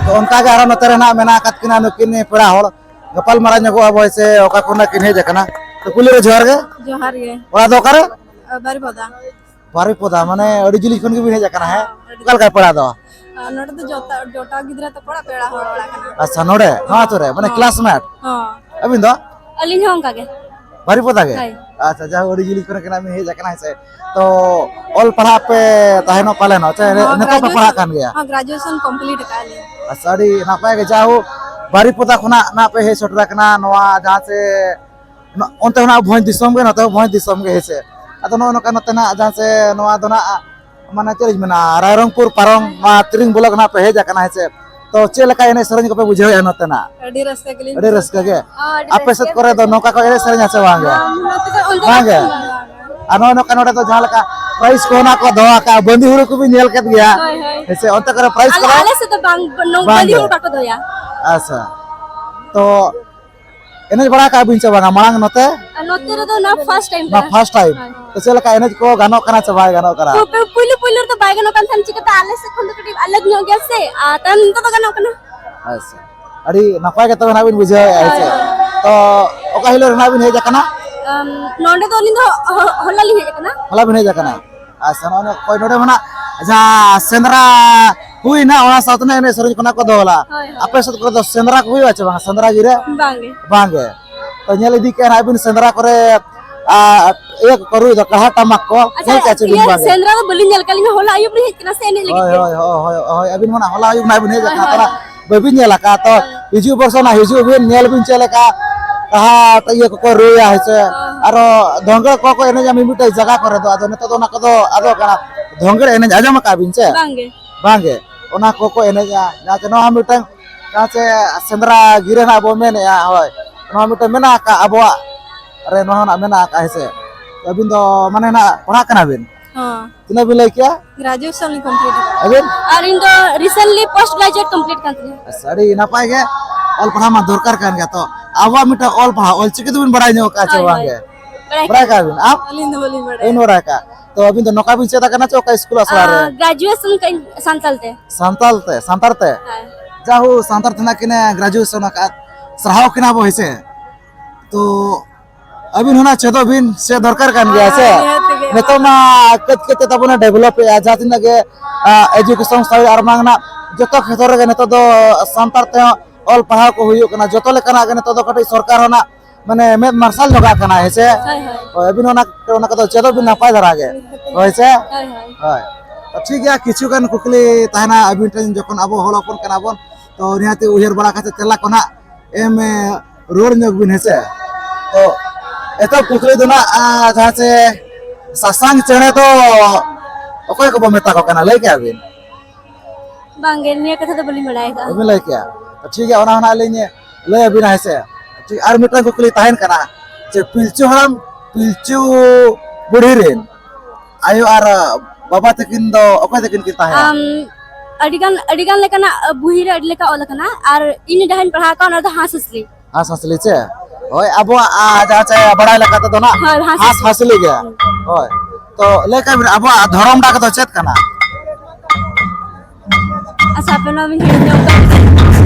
ᱛᱚ ᱚᱱᱠᱟ ᱜᱮ ᱟᱨᱚ ᱱᱚᱛᱮ ᱨᱮ ᱱᱟᱜ ᱢᱮᱱᱟᱜ ᱟᱠᱟᱫ ᱠᱤᱱᱟ ᱱᱩᱠᱤᱱ ᱯᱮᱲᱟ ᱦᱚᱲ, ᱜᱟᱯᱟᱞ ᱢᱟᱨᱟᱣ ᱧᱚᱜᱚᱜ ᱟᱵᱚ ᱥᱮ ᱚᱠᱟ ᱠᱷᱚᱱᱟᱜ ᱠᱤᱱ ᱦᱮᱡ ᱟᱠᱟᱱᱟ᱾ ᱛᱚ ᱠᱩᱞᱤ ᱨᱮ ᱡᱚᱦᱟᱨ ᱜᱮ᱾ ᱡᱚᱦᱟᱨ ᱜᱮ᱾ ᱚᱲᱟᱜ ᱫᱚ ᱚᱠᱟᱨᱮ? ᱟ, ᱵᱟᱨᱤᱯᱚᱫᱟ᱾ ᱵᱟᱨᱤᱯᱚᱫᱟ, ᱢᱟᱱᱮ ᱟᱹᱰᱤ ᱡᱤᱞᱤᱧ ᱠᱷᱚᱱ ᱜᱮᱵᱤᱱ ᱦᱮᱡ ᱟᱠᱟᱱᱟ, ᱦᱮᱸ? ᱦᱮᱸ, ᱟᱹᱰᱤ ᱚᱠᱟ ᱞᱮᱠᱟ ᱯᱮᱲᱟ ᱫᱚ? ᱟ, ᱱᱚᱰᱮ ᱫᱚ ᱡᱚᱴᱟ, ᱡᱚᱴᱟᱣ ᱜᱤᱫᱽᱨᱟᱹ ᱛᱟᱠᱚ ᱚᱲᱟᱜ, ᱯᱮᱲᱟ ᱦᱚᱲ ᱚᱲᱟᱜ ᱠᱟᱱᱟ᱾ ᱟᱪᱪᱷᱟ, ᱱᱚᱰᱮ ᱱᱚᱣᱟ ᱟᱛᱳ ᱨᱮ, ᱢᱟᱱᱮ ᱦᱚᱸ᱾ ᱠᱞᱟᱥᱢᱮᱴ? ᱦᱚᱸ᱾ ᱟᱹᱵᱤᱱ ᱫᱚ? ᱟᱹᱞᱤᱧ ᱦᱚᱸ ᱚᱱᱠᱟ ᱜᱮ᱾ ᱵᱟᱨᱤᱯᱚᱫᱟ ᱜᱮ? ᱦᱳᱭ᱾ ᱟᱪᱪᱷᱟ, ᱡᱟᱦᱳ, ᱟᱹᱰᱤ ᱡᱤᱞᱤᱧ ᱠᱷᱚᱱ ᱜᱮ ᱱᱟᱜ ᱵᱤᱱ ᱦᱮᱡ ᱟᱠᱟᱱᱟ, ᱦᱮᱸ ᱥᱮ? ᱛᱚ ᱚᱞ ᱯᱟᱲᱦᱟᱜ ᱯᱮ ᱛᱟᱦᱮᱱᱚᱜ ᱯᱟᱞᱮᱱᱚᱜ, ᱪᱮ ᱦᱚᱸ, ᱱᱤᱛᱚᱜ ᱯᱮ ᱯᱟᱲᱦᱟᱜ graduation, ᱠᱟᱱ ᱜᱮᱭᱟ? ᱦᱚᱸ, graduation complete ᱟᱠᱟᱫ ᱞᱤᱧ᱾ ᱟᱪᱪᱷᱟ, ᱟᱹᱰᱤ ᱱᱟᱯᱟᱭ ᱜᱮ, ᱡᱟᱦᱳ, ᱵᱟᱨᱤᱯᱚᱫᱟ ᱠᱷᱚᱱᱟᱜ ᱱᱟᱜ ᱯᱮ ᱦᱮᱡ ᱥᱮᱴᱮᱨ ᱟᱠᱟᱱᱟ ᱱᱚᱣᱟ ᱡᱟᱦᱟᱸ ᱪᱮ ᱱᱚ-, ᱚᱱᱛᱮ ᱦᱚᱸ ᱱᱟᱜ ᱵᱷᱚᱸᱡᱽ ᱫᱤᱥᱚᱢ ᱜᱮ, ᱱᱚᱛᱮ ᱦᱚᱸ ᱵᱷᱚᱸᱡᱽ ᱫᱤᱥᱚᱢ ᱜᱮ, ᱦᱮᱸ ᱥᱮ? ᱟᱫᱚ ᱱᱚᱜᱼᱚ ᱱᱚᱝᱠᱟ ᱱᱚᱛᱮ ᱱᱟᱜ ᱡᱟᱦᱟᱸ ᱪᱮ ᱱᱚᱣᱟ ᱫᱚ ᱱᱟᱜ ᱢᱟᱱᱮ ᱪᱮᱫ ᱤᱧ ᱢᱮᱱᱟ, ᱨᱟᱭᱨᱚᱝᱯᱩᱨ ᱯᱟᱨᱚᱢ ᱱᱚᱣᱟ ᱛᱤᱨᱤᱝ block ᱱᱟᱜ ᱯᱮ ᱦᱮᱡ ᱟᱠᱟᱱᱟ, ᱦᱮᱸ ᱥᱮ? ᱛᱚ ᱪᱮᱫ ᱞᱮᱠᱟ ᱮᱱᱮᱡ ᱥᱮᱨᱮᱧ ᱠᱚᱯᱮ ᱵᱩᱡᱷᱟᱹᱣᱮᱫᱼᱟ ᱱᱚᱛᱮᱱᱟᱜ? ᱟᱹᱰᱤ ᱨᱟᱹᱥᱠᱟᱹ ᱜᱮᱞᱤᱧ ᱟᱹᱰᱤ ᱨᱟᱹᱥᱠᱟᱹ ᱜᱮ᱾ ᱦᱚᱸ, ᱟᱹᱰᱤ ᱟᱯᱮ ᱥᱮᱫ ᱨᱟᱹᱥᱠᱟᱹ ᱠᱚᱨᱮ ᱫᱚ ᱵᱩᱡᱷᱟᱹᱣ ᱱᱚᱝᱠᱟ ᱠᱚ ᱮᱱᱮᱡ ᱥᱮᱨᱮᱧᱟ ᱥᱮ ᱵᱟᱝ ᱜᱮ? ᱦᱚᱸ, ᱱᱚᱛᱮ ᱫᱚ ᱚᱱᱠᱟ ᱵᱟᱝ ᱜᱮ? ᱫᱚ ᱵᱟᱝ᱾ ᱟᱨ ᱱᱚᱜᱼᱚᱭ ᱱᱚᱝᱠᱟ ᱱᱚᱰᱮ ᱫᱚ ᱡᱟᱦᱟᱸ ᱞᱮᱠᱟ prize ᱠᱚ ᱚᱱᱟ ᱠᱚ ᱫᱚᱦᱚ ᱟᱠᱟᱫᱼᱟ, ᱵᱟᱹᱱᱫᱤ ᱦᱩᱲᱩ ᱠᱚᱵᱤᱱ ᱧᱮᱞ ᱠᱮᱫ ᱜᱮᱭᱟ᱾ ᱦᱳᱭ, ᱦᱳᱭ᱾ ᱦᱮᱸ ᱥᱮ, ᱚᱱᱛᱮ ᱠᱚᱨᱮ prize ᱟᱞᱮ, ᱠᱚᱫᱚ? ᱟᱞᱮ ᱥᱮᱫ ᱫᱚ ᱵᱟᱝ, ᱱᱚᱝ-, ᱵᱟᱝ ᱵᱟᱹᱞᱤ ᱜᱮ? ᱦᱩᱲᱩ ᱵᱟᱠᱚ ᱫᱚᱦᱚᱭᱟ᱾ ᱟᱪᱪᱷᱟ, ᱛᱚ ᱮᱱᱮᱡ ᱵᱟᱲᱟ ᱟᱠᱟᱫ ᱵᱤᱱ ᱥᱮ ᱵᱟᱝᱟ ᱢᱟᱲᱟᱝ ᱱᱚᱛᱮ? ᱟᱨ ᱱᱚᱛᱮ ᱨᱮᱫᱚ ᱚᱱᱟ first time ᱚᱱᱟ ᱠᱟᱱᱟ᱾ First time᱾ ᱦᱳᱭ᱾ ᱛᱚ ᱪᱮᱫ ᱞᱮᱠᱟ ᱮᱱᱮᱡ ᱠᱚ ᱜᱟᱱᱚᱜ ᱠᱟᱱᱟ ᱥᱮ ᱵᱟᱭ ᱜᱟᱱᱚᱜ ᱠᱟᱱᱟ? ᱯᱩ-, ᱯᱩ-, ᱯᱩᱭᱞᱩ ᱯᱩᱭᱞᱩ ᱨᱮᱫᱚ ᱵᱟᱭ ᱜᱟᱱᱚᱜ ᱠᱟᱱ ᱛᱟᱦᱮᱸᱱ, ᱪᱤᱠᱟᱹᱛᱮ ᱟᱞᱮ ᱥᱮᱫ ᱠᱷᱚᱱ ᱫᱚ ᱠᱟᱹᱴᱤᱡ ᱟᱞᱟᱜᱽ ᱧᱚᱜ ᱜᱮᱭᱟ ᱥᱮ, ᱟᱨ ᱛᱟᱭᱚᱢ ᱱᱤᱛᱚᱜ ᱫᱚ ᱜᱟᱱᱚᱜ ᱠᱟᱱᱟ᱾ ᱟᱪᱪᱷᱟ, ᱟᱹᱰᱤ ᱱᱟᱯᱟᱭ ᱜᱮ ᱛᱚᱵᱮ ᱱᱟᱜ ᱵᱤᱱ ᱵᱩᱡᱷᱟᱹᱣᱮᱫᱼᱟ, ᱦᱮᱸ ᱥᱮ? ᱦᱳᱭ᱾ ᱛᱚ ᱚᱠᱟ ᱦᱤᱞᱳᱜ ᱨᱮ ᱱᱟᱜ ᱵᱤᱱ ᱦᱮᱡ ᱟᱠᱟᱱᱟ? ᱟᱢ, ᱱᱚᱰᱮ ᱫᱚ ᱟᱹᱞᱤᱧ ᱫᱚ ᱦᱚ-, ᱦᱚᱞᱟ ᱞᱤᱧ ᱦᱮᱡ ᱟᱠᱟᱱᱟ᱾ ᱦᱚᱞᱟ ᱵᱤᱱ ᱦᱮᱡ ᱟᱠᱟᱱᱟ? ᱟᱪᱪᱷᱟ, ᱱᱚᱜᱼᱚᱭ ᱱᱚᱣᱟ ᱚᱠᱚᱭ ᱱᱚᱰᱮ ᱢᱟ ᱱᱟᱜ ᱡᱟᱦᱟᱸ ᱥᱮᱸᱫᱽᱨᱟ ᱦᱩᱭᱱᱟ, ᱚᱱᱟ ᱥᱟᱶᱛᱮ ᱱᱟᱜ ᱮᱱᱮᱡ ᱥᱮᱨᱮᱧ ᱠᱷᱚᱱᱟᱜ ᱠᱚ ᱫᱚᱦᱚ ᱞᱟ᱾ ᱦᱳᱭ, ᱦᱳᱭ᱾ ᱟᱯᱮ ᱥᱮᱫ ᱠᱚᱨᱮ ᱫᱚ ᱥᱮᱸᱫᱽᱨᱟ ᱠᱚ ᱦᱩᱭᱩᱜᱼᱟ ᱪᱮ ᱵᱟᱝ? ᱥᱮᱸᱫᱽᱨᱟ ᱜᱤᱨᱟᱹ? ᱵᱟᱝ ᱜᱮ᱾ ᱵᱟᱝ ᱜᱮ᱾ ᱛᱚ ᱧᱮᱞ ᱤᱫᱤ ᱠᱮᱜᱼᱟ ᱱᱟᱜ ᱵᱤᱱ ᱥᱮᱸᱫᱽᱨᱟ ᱠᱚᱨᱮ, ᱟ, ᱤᱭᱟᱹ ᱠᱚᱠᱚ ᱨᱩᱭ ᱫᱚ, ᱠᱟᱲᱦᱟ ᱴᱟᱢᱟᱠ ᱠᱚ᱾ ᱟᱪᱪᱷᱟ, ᱧᱮᱞ ᱠᱮᱜᱼᱟ ᱪᱮ ᱵᱤᱱ ᱤᱭᱟᱹ, ᱵᱟᱝ ᱜᱮ? ᱥᱮᱸᱫᱽᱨᱟ ᱫᱚ ᱵᱟᱹᱞᱤᱧ ᱧᱮᱞ ᱠᱟᱜ, ᱟᱹᱞᱤᱧ ᱦᱚᱸ ᱦᱚᱞᱟ ᱟᱹᱭᱩᱵ ᱞᱤᱧ ᱦᱮᱡ ᱠᱟᱱᱟ ᱥᱮ ᱮᱱᱮᱡ ᱞᱟᱹᱜᱤᱫ ᱦᱳᱭ, ᱜᱮ᱾ ᱦᱳᱭ, ᱦᱳᱭ, ᱦᱳᱭ, ᱦᱳᱭ᱾ ᱟᱹᱵᱤᱱ ᱢᱟ ᱱᱟᱜ ᱦᱚᱞᱟ ᱟᱹᱭᱩᱵ ᱱᱟᱜ ᱵᱤᱱ ᱦᱮᱡ ᱦᱳᱭ, ᱟᱠᱟᱱᱟ, ᱦᱳᱭ, ᱛᱟᱦᱚᱞᱮ ᱦᱳᱭ᱾ ᱵᱟᱹᱵᱤᱱ ᱧᱮᱞ ᱟᱠᱟᱫ᱾ ᱛᱚ ᱦᱤᱡᱩᱜ ᱵᱚᱨᱥᱚ ᱱᱟᱜ ᱦᱤᱡᱩᱜ ᱵᱤᱱ, ᱧᱮᱞ ᱵᱤᱱ ᱪᱮᱫ ᱞᱮᱠᱟ ᱠᱟᱲᱦᱟ ᱤᱭᱟᱹ ᱠᱚᱠᱚ ᱨᱩᱭᱟ, ᱦᱮᱸ ᱥᱮ? ᱦᱳᱭ, ᱦᱳᱭ᱾ ᱟᱨᱚ ᱫᱷᱚᱝᱜᱮ ᱠᱚᱠᱚ ᱮᱱᱮᱡᱟ ᱢᱤᱢᱤᱫᱴᱮᱡ ᱡᱟᱭᱜᱟ ᱠᱚᱨᱮ ᱫᱚ, ᱟᱫᱚ ᱱᱤᱛᱚᱜ ᱫᱚ ᱚᱱᱟ ᱠᱚᱫᱚ ᱟᱫᱚᱜ ᱠᱟᱱᱟ᱾ ᱫᱷᱚᱝᱜᱮ ᱮᱱᱮᱡ ᱟᱸᱡᱚᱢ ᱟᱠᱟᱫ ᱵᱤᱱ ᱪᱮ? ᱵᱟᱝ ᱜᱮ᱾ ᱵᱟᱝ ᱜᱮ᱾ ᱚᱱᱟ ᱠᱚᱠᱚ ᱮᱱᱮᱡᱟ, ᱡᱟᱦᱟᱸ ᱪᱮ ᱱᱚᱣᱟ ᱢᱤᱫᱴᱟᱝ ᱡᱟᱦᱟᱸ ᱪᱮ ᱥᱮᱸᱫᱽᱨᱟ ᱜᱤᱨᱟᱹ ᱱᱟᱜ ᱵᱚ ᱢᱮᱱᱮᱫᱼᱟ, ᱦᱳᱭ, ᱱᱚᱣᱟ ᱢᱤᱫᱴᱟᱝ ᱢᱮᱱᱟᱜ ᱟᱠᱟᱫ ᱟᱵᱚᱣᱟᱜ ᱨᱮ, ᱱᱚᱣᱟ ᱱᱟᱜ ᱢᱮᱱᱟᱜ ᱟᱠᱟᱫ, ᱦᱮᱸ ᱥᱮ? ᱟᱹᱵᱤᱱ ᱫᱚ ᱢᱟᱱᱮ ᱱᱟᱜ ᱯᱟᱲᱦᱟᱜ ᱠᱟᱱᱟ ᱵᱤᱱ? ᱦᱚᱸ᱾ ᱛᱤᱱᱟᱹᱜ ᱵᱤᱱ ᱞᱟᱹᱭ ᱠᱮᱜᱼᱟ? Graduation ᱞᱤᱧ complete ᱟᱠᱟᱫᱟ᱾ ᱟᱹᱵᱤᱱ? ᱟᱨ ᱤᱧ ᱫᱚ recently post graduate complete ᱠᱟᱱ ᱛᱤᱧᱟ᱾ ᱟᱪᱪᱷᱟ, ᱟᱹᱰᱤ ᱱᱟᱯᱟᱭ ᱜᱮ᱾ ᱚᱞ ᱯᱟᱲᱦᱟᱣ ᱢᱟ ᱫᱚᱨᱠᱟᱨ ᱠᱟᱱ ᱜᱮᱭᱟ᱾ ᱛᱚ ᱟᱵᱚᱣᱟᱜ ᱢᱤᱫᱴᱟᱝ ᱚᱞ ᱯᱟᱲᱦᱟᱣ, ᱚᱞ ᱪᱤᱠᱤ ᱫᱚᱵᱤᱱ ᱵᱟᱲᱟᱭ ᱧᱚᱜ ᱟᱠᱟᱫᱼᱟ ᱪᱮ ᱦᱳᱭ, ᱵᱟᱝ ᱦᱳᱭ᱾ ᱜᱮ? ᱵᱟᱲᱟᱭ ᱵᱟᱲᱟᱭ ᱠᱟᱜᱼᱟ᱾ ᱠᱟᱜᱼᱟ ᱵᱤᱱ? ᱟᱢ? ᱟᱹᱞᱤᱧ ᱫᱚ ᱵᱟᱹᱞᱤᱧ ᱵᱟᱲᱟᱭᱟ᱾ ᱵᱟᱹᱵᱤᱱ ᱵᱟᱲᱟᱭ ᱠᱟᱜᱼᱟ᱾ ᱛᱚ ᱟᱹᱵᱤᱱ ᱫᱚ ᱱᱚᱝᱠᱟ ᱵᱤᱱ ᱪᱮᱫ ᱟᱠᱟᱱᱟ ᱪᱮ ᱚᱠᱟ ᱥᱠᱩᱞ ᱟᱥᱲᱟ ᱨᱮ? ᱟᱸ, graduation ᱠᱟᱹᱧ ᱥᱟᱱᱛᱟᱞ ᱛᱮ᱾ ᱥᱟᱱᱛᱟᱲ ᱛᱮ, ᱥᱟᱱᱛᱟᱲ ᱛᱮ? ᱦᱳᱭ᱾ ᱡᱟᱦᱳ, ᱥᱟᱱᱛᱟᱲ ᱛᱮᱱᱟᱜ ᱠᱤᱱ ᱜᱨᱮᱡᱩᱭᱮᱥᱚᱱ ᱟᱠᱟᱫ, ᱥᱟᱨᱦᱟᱣ ᱠᱤᱱᱟ ᱵᱚ, ᱦᱮᱸ ᱥᱮ? ᱛᱚ ᱟᱹᱵᱤᱱ ᱦᱚᱸ ᱱᱟ ᱪᱮᱫᱚᱜ ᱵᱤᱱ, ᱪᱮᱫ ᱫᱚᱨᱠᱟᱨ ᱠᱟᱱ ᱜᱮᱭᱟ ᱥᱮ᱾ ᱦᱮᱸ, ᱱᱤᱦᱟᱹᱛ ᱜᱮ᱾ ᱱᱤᱛᱚᱜ ᱢᱟ ᱠᱟᱹᱡ ᱠᱟᱹᱡ ᱛᱮ ᱛᱟᱵᱚᱱ ᱰᱮᱵᱷᱞᱚᱯ ᱮᱫᱼᱟ, ᱡᱟᱦᱟᱸ ᱛᱤᱱᱟᱹᱜ ᱜᱮ ᱮᱡᱩᱠᱮᱥᱚᱱ ᱥᱟᱭᱤᱰ ᱟᱨ ᱵᱟᱝ ᱱᱟᱜ ᱡᱚᱛᱚ ᱠᱷᱮᱛᱨᱚ ᱨᱮᱜᱮ ᱱᱤᱛᱚᱜ ᱫᱚ ᱥᱟᱱᱛᱟᱲ ᱛᱮᱦᱚᱸ ᱚᱞ ᱯᱟᱲᱦᱟᱣ ᱠᱚ ᱦᱩᱭᱩᱜ ᱠᱟᱱᱟ᱾ ᱡᱚᱛᱚ ᱞᱮᱠᱟᱱᱟᱜ ᱜᱮ ᱱᱤᱛᱚᱜ ᱫᱚ ᱠᱟᱹᱴᱤᱡ ᱥᱚᱨᱠᱟᱨ ᱦᱚᱸ ᱱᱟᱜ ᱢᱟᱱᱮ ᱢᱮᱫ ᱢᱟᱨᱥᱟᱞ ᱧᱚᱜᱟᱜ ᱠᱟᱱᱟ, ᱦᱮᱸ ᱥᱮ? ᱦᱳᱭ, ᱦᱳᱭ᱾ ᱦᱳᱭ, ᱟᱹᱵᱤᱱ ᱦᱚᱸ ᱚᱱᱟ, ᱚᱱᱟ ᱠᱚᱫᱚ ᱪᱮᱫᱚᱜ ᱵᱤᱱ, ᱱᱟᱯᱟᱭ ᱫᱷᱟᱨᱟ ᱜᱮ᱾ ᱦᱳᱭ ᱥᱮ? ᱦᱳᱭ, ᱦᱳᱭ᱾ ᱦᱳᱭ᱾ ᱛᱚ ᱴᱷᱤᱠ ᱜᱮᱭᱟ, ᱠᱤᱪᱷᱩ ᱜᱟᱱ ᱠᱩᱠᱞᱤ ᱛᱟᱦᱮᱱᱟ ᱟᱹᱵᱤᱱ ᱴᱷᱮᱱ, ᱡᱚᱠᱷᱚᱱ ᱟᱵᱚ ᱦᱚᱲ ᱦᱚᱯᱚᱱ ᱠᱟᱱᱟ ᱵᱚᱱ, ᱛᱚ ᱱᱤᱦᱟᱹᱛᱤ ᱩᱭᱦᱟᱹᱨ ᱵᱟᱲᱟ ᱠᱟᱛᱮ ᱛᱮᱞᱟ ᱠᱚ ᱱᱟᱜ ᱮᱢ, ᱮ, ᱨᱩᱣᱟᱹᱲ ᱧᱚᱜ ᱵᱤᱱ, ᱦᱮᱸ ᱥᱮ? ᱛᱚ ᱮᱛᱚᱦᱚᱵ ᱠᱩᱠᱞᱤ ᱫᱚ ᱱᱟᱜ, ᱟ, ᱡᱟᱦᱟᱸ ᱪᱮ ᱥᱟᱥᱟᱝ ᱪᱮᱬᱮ ᱫᱚ ᱚᱠᱚᱭ ᱠᱚᱵᱚ ᱢᱮᱛᱟ ᱠᱚ ᱠᱟᱱᱟ, ᱞᱟᱹᱭ ᱠᱮᱜᱼᱟ ᱵᱤᱱ? ᱵᱟᱝᱜᱮ, ᱱᱤᱭᱟᱹ ᱠᱟᱛᱷᱟ ᱫᱚ ᱵᱟᱹᱞᱤᱧ ᱵᱟᱲᱟᱭ ᱟᱠᱟᱫᱼᱟ᱾ ᱵᱟᱹᱵᱤᱱ ᱞᱟᱹᱭ ᱠᱮᱜᱼᱟ? ᱴᱷᱤᱠ ᱜᱮᱭᱟ, ᱚᱱᱟ ᱦᱚᱸ ᱱᱟᱜ ᱞᱤᱧ ᱞᱟᱹᱭ ᱟᱹᱵᱤᱱᱟ, ᱦᱮᱸ ᱥᱮ? ᱴᱷᱤᱠ, ᱟᱨ ᱢᱤᱫᱴᱟᱝ ᱠᱩᱠᱞᱤ ᱛᱟᱦᱮᱱ ᱠᱟᱱᱟ ᱡᱮ ᱯᱤᱞᱪᱩ ᱦᱟᱲᱟᱢ, ᱯᱤᱞᱪᱩ ᱵᱩᱲᱦᱤ ᱨᱮᱱ ᱟᱭᱳ ᱟᱨ ᱵᱟᱵᱟ ᱛᱟᱹᱠᱤᱱ ᱫᱚ ᱚᱠᱚᱭ ᱛᱟᱹᱠᱤᱱ ᱠᱤᱱ ᱛᱟᱦᱮᱸ ᱠᱟᱱᱟ? ᱟᱢ, ᱟᱹᱰᱤᱜᱟᱱ, ᱟᱹᱰᱤᱜᱟᱱ ᱞᱮᱠᱟᱱᱟᱜ ᱵᱩᱦᱤ ᱨᱮ ᱟᱹᱰᱤ ᱞᱮᱠᱟ ᱚᱞ ᱟᱠᱟᱱᱟ, ᱟᱨ ᱤᱧ ᱡᱟᱦᱟᱸᱧ ᱯᱟᱲᱦᱟᱣ ᱟᱠᱟᱫ, ᱚᱱᱟ ᱫᱚ ᱦᱟᱸᱥ ᱦᱟᱸᱥᱞᱤ᱾ ᱦᱟᱸᱥ ᱦᱟᱸᱥᱞᱤ ᱪᱮ? ᱦᱳᱭ, ᱟᱵᱚᱣᱟᱜ, ᱟ, ᱡᱟᱦᱟᱸ ᱪᱮ ᱵᱟᱲᱟᱭ ᱞᱮᱠᱟ ᱛᱮᱫᱚ ᱱᱟᱜ ᱦᱳᱭ, ᱦᱟᱸᱥ ᱦᱟᱸᱥ ᱦᱟᱸᱥᱞᱤ ᱜᱮ᱾ ᱦᱳᱭ᱾ ᱛᱚ ᱞᱟᱹᱭ ᱠᱟᱜ ᱵᱤᱱ, ᱟᱵᱚᱣᱟᱜ ᱫᱷᱚᱨᱚᱢ ᱰᱟᱠ ᱫᱚ ᱪᱮᱫ ᱠᱟᱱᱟ? ᱟᱪᱪᱷᱟ, ᱟᱯᱮ ᱱᱚᱣᱟ ᱵᱤᱱ ᱦᱤᱲᱤᱧ ᱧᱚᱜ ᱠᱟᱜ ᱠᱟᱹᱴᱤᱡ᱾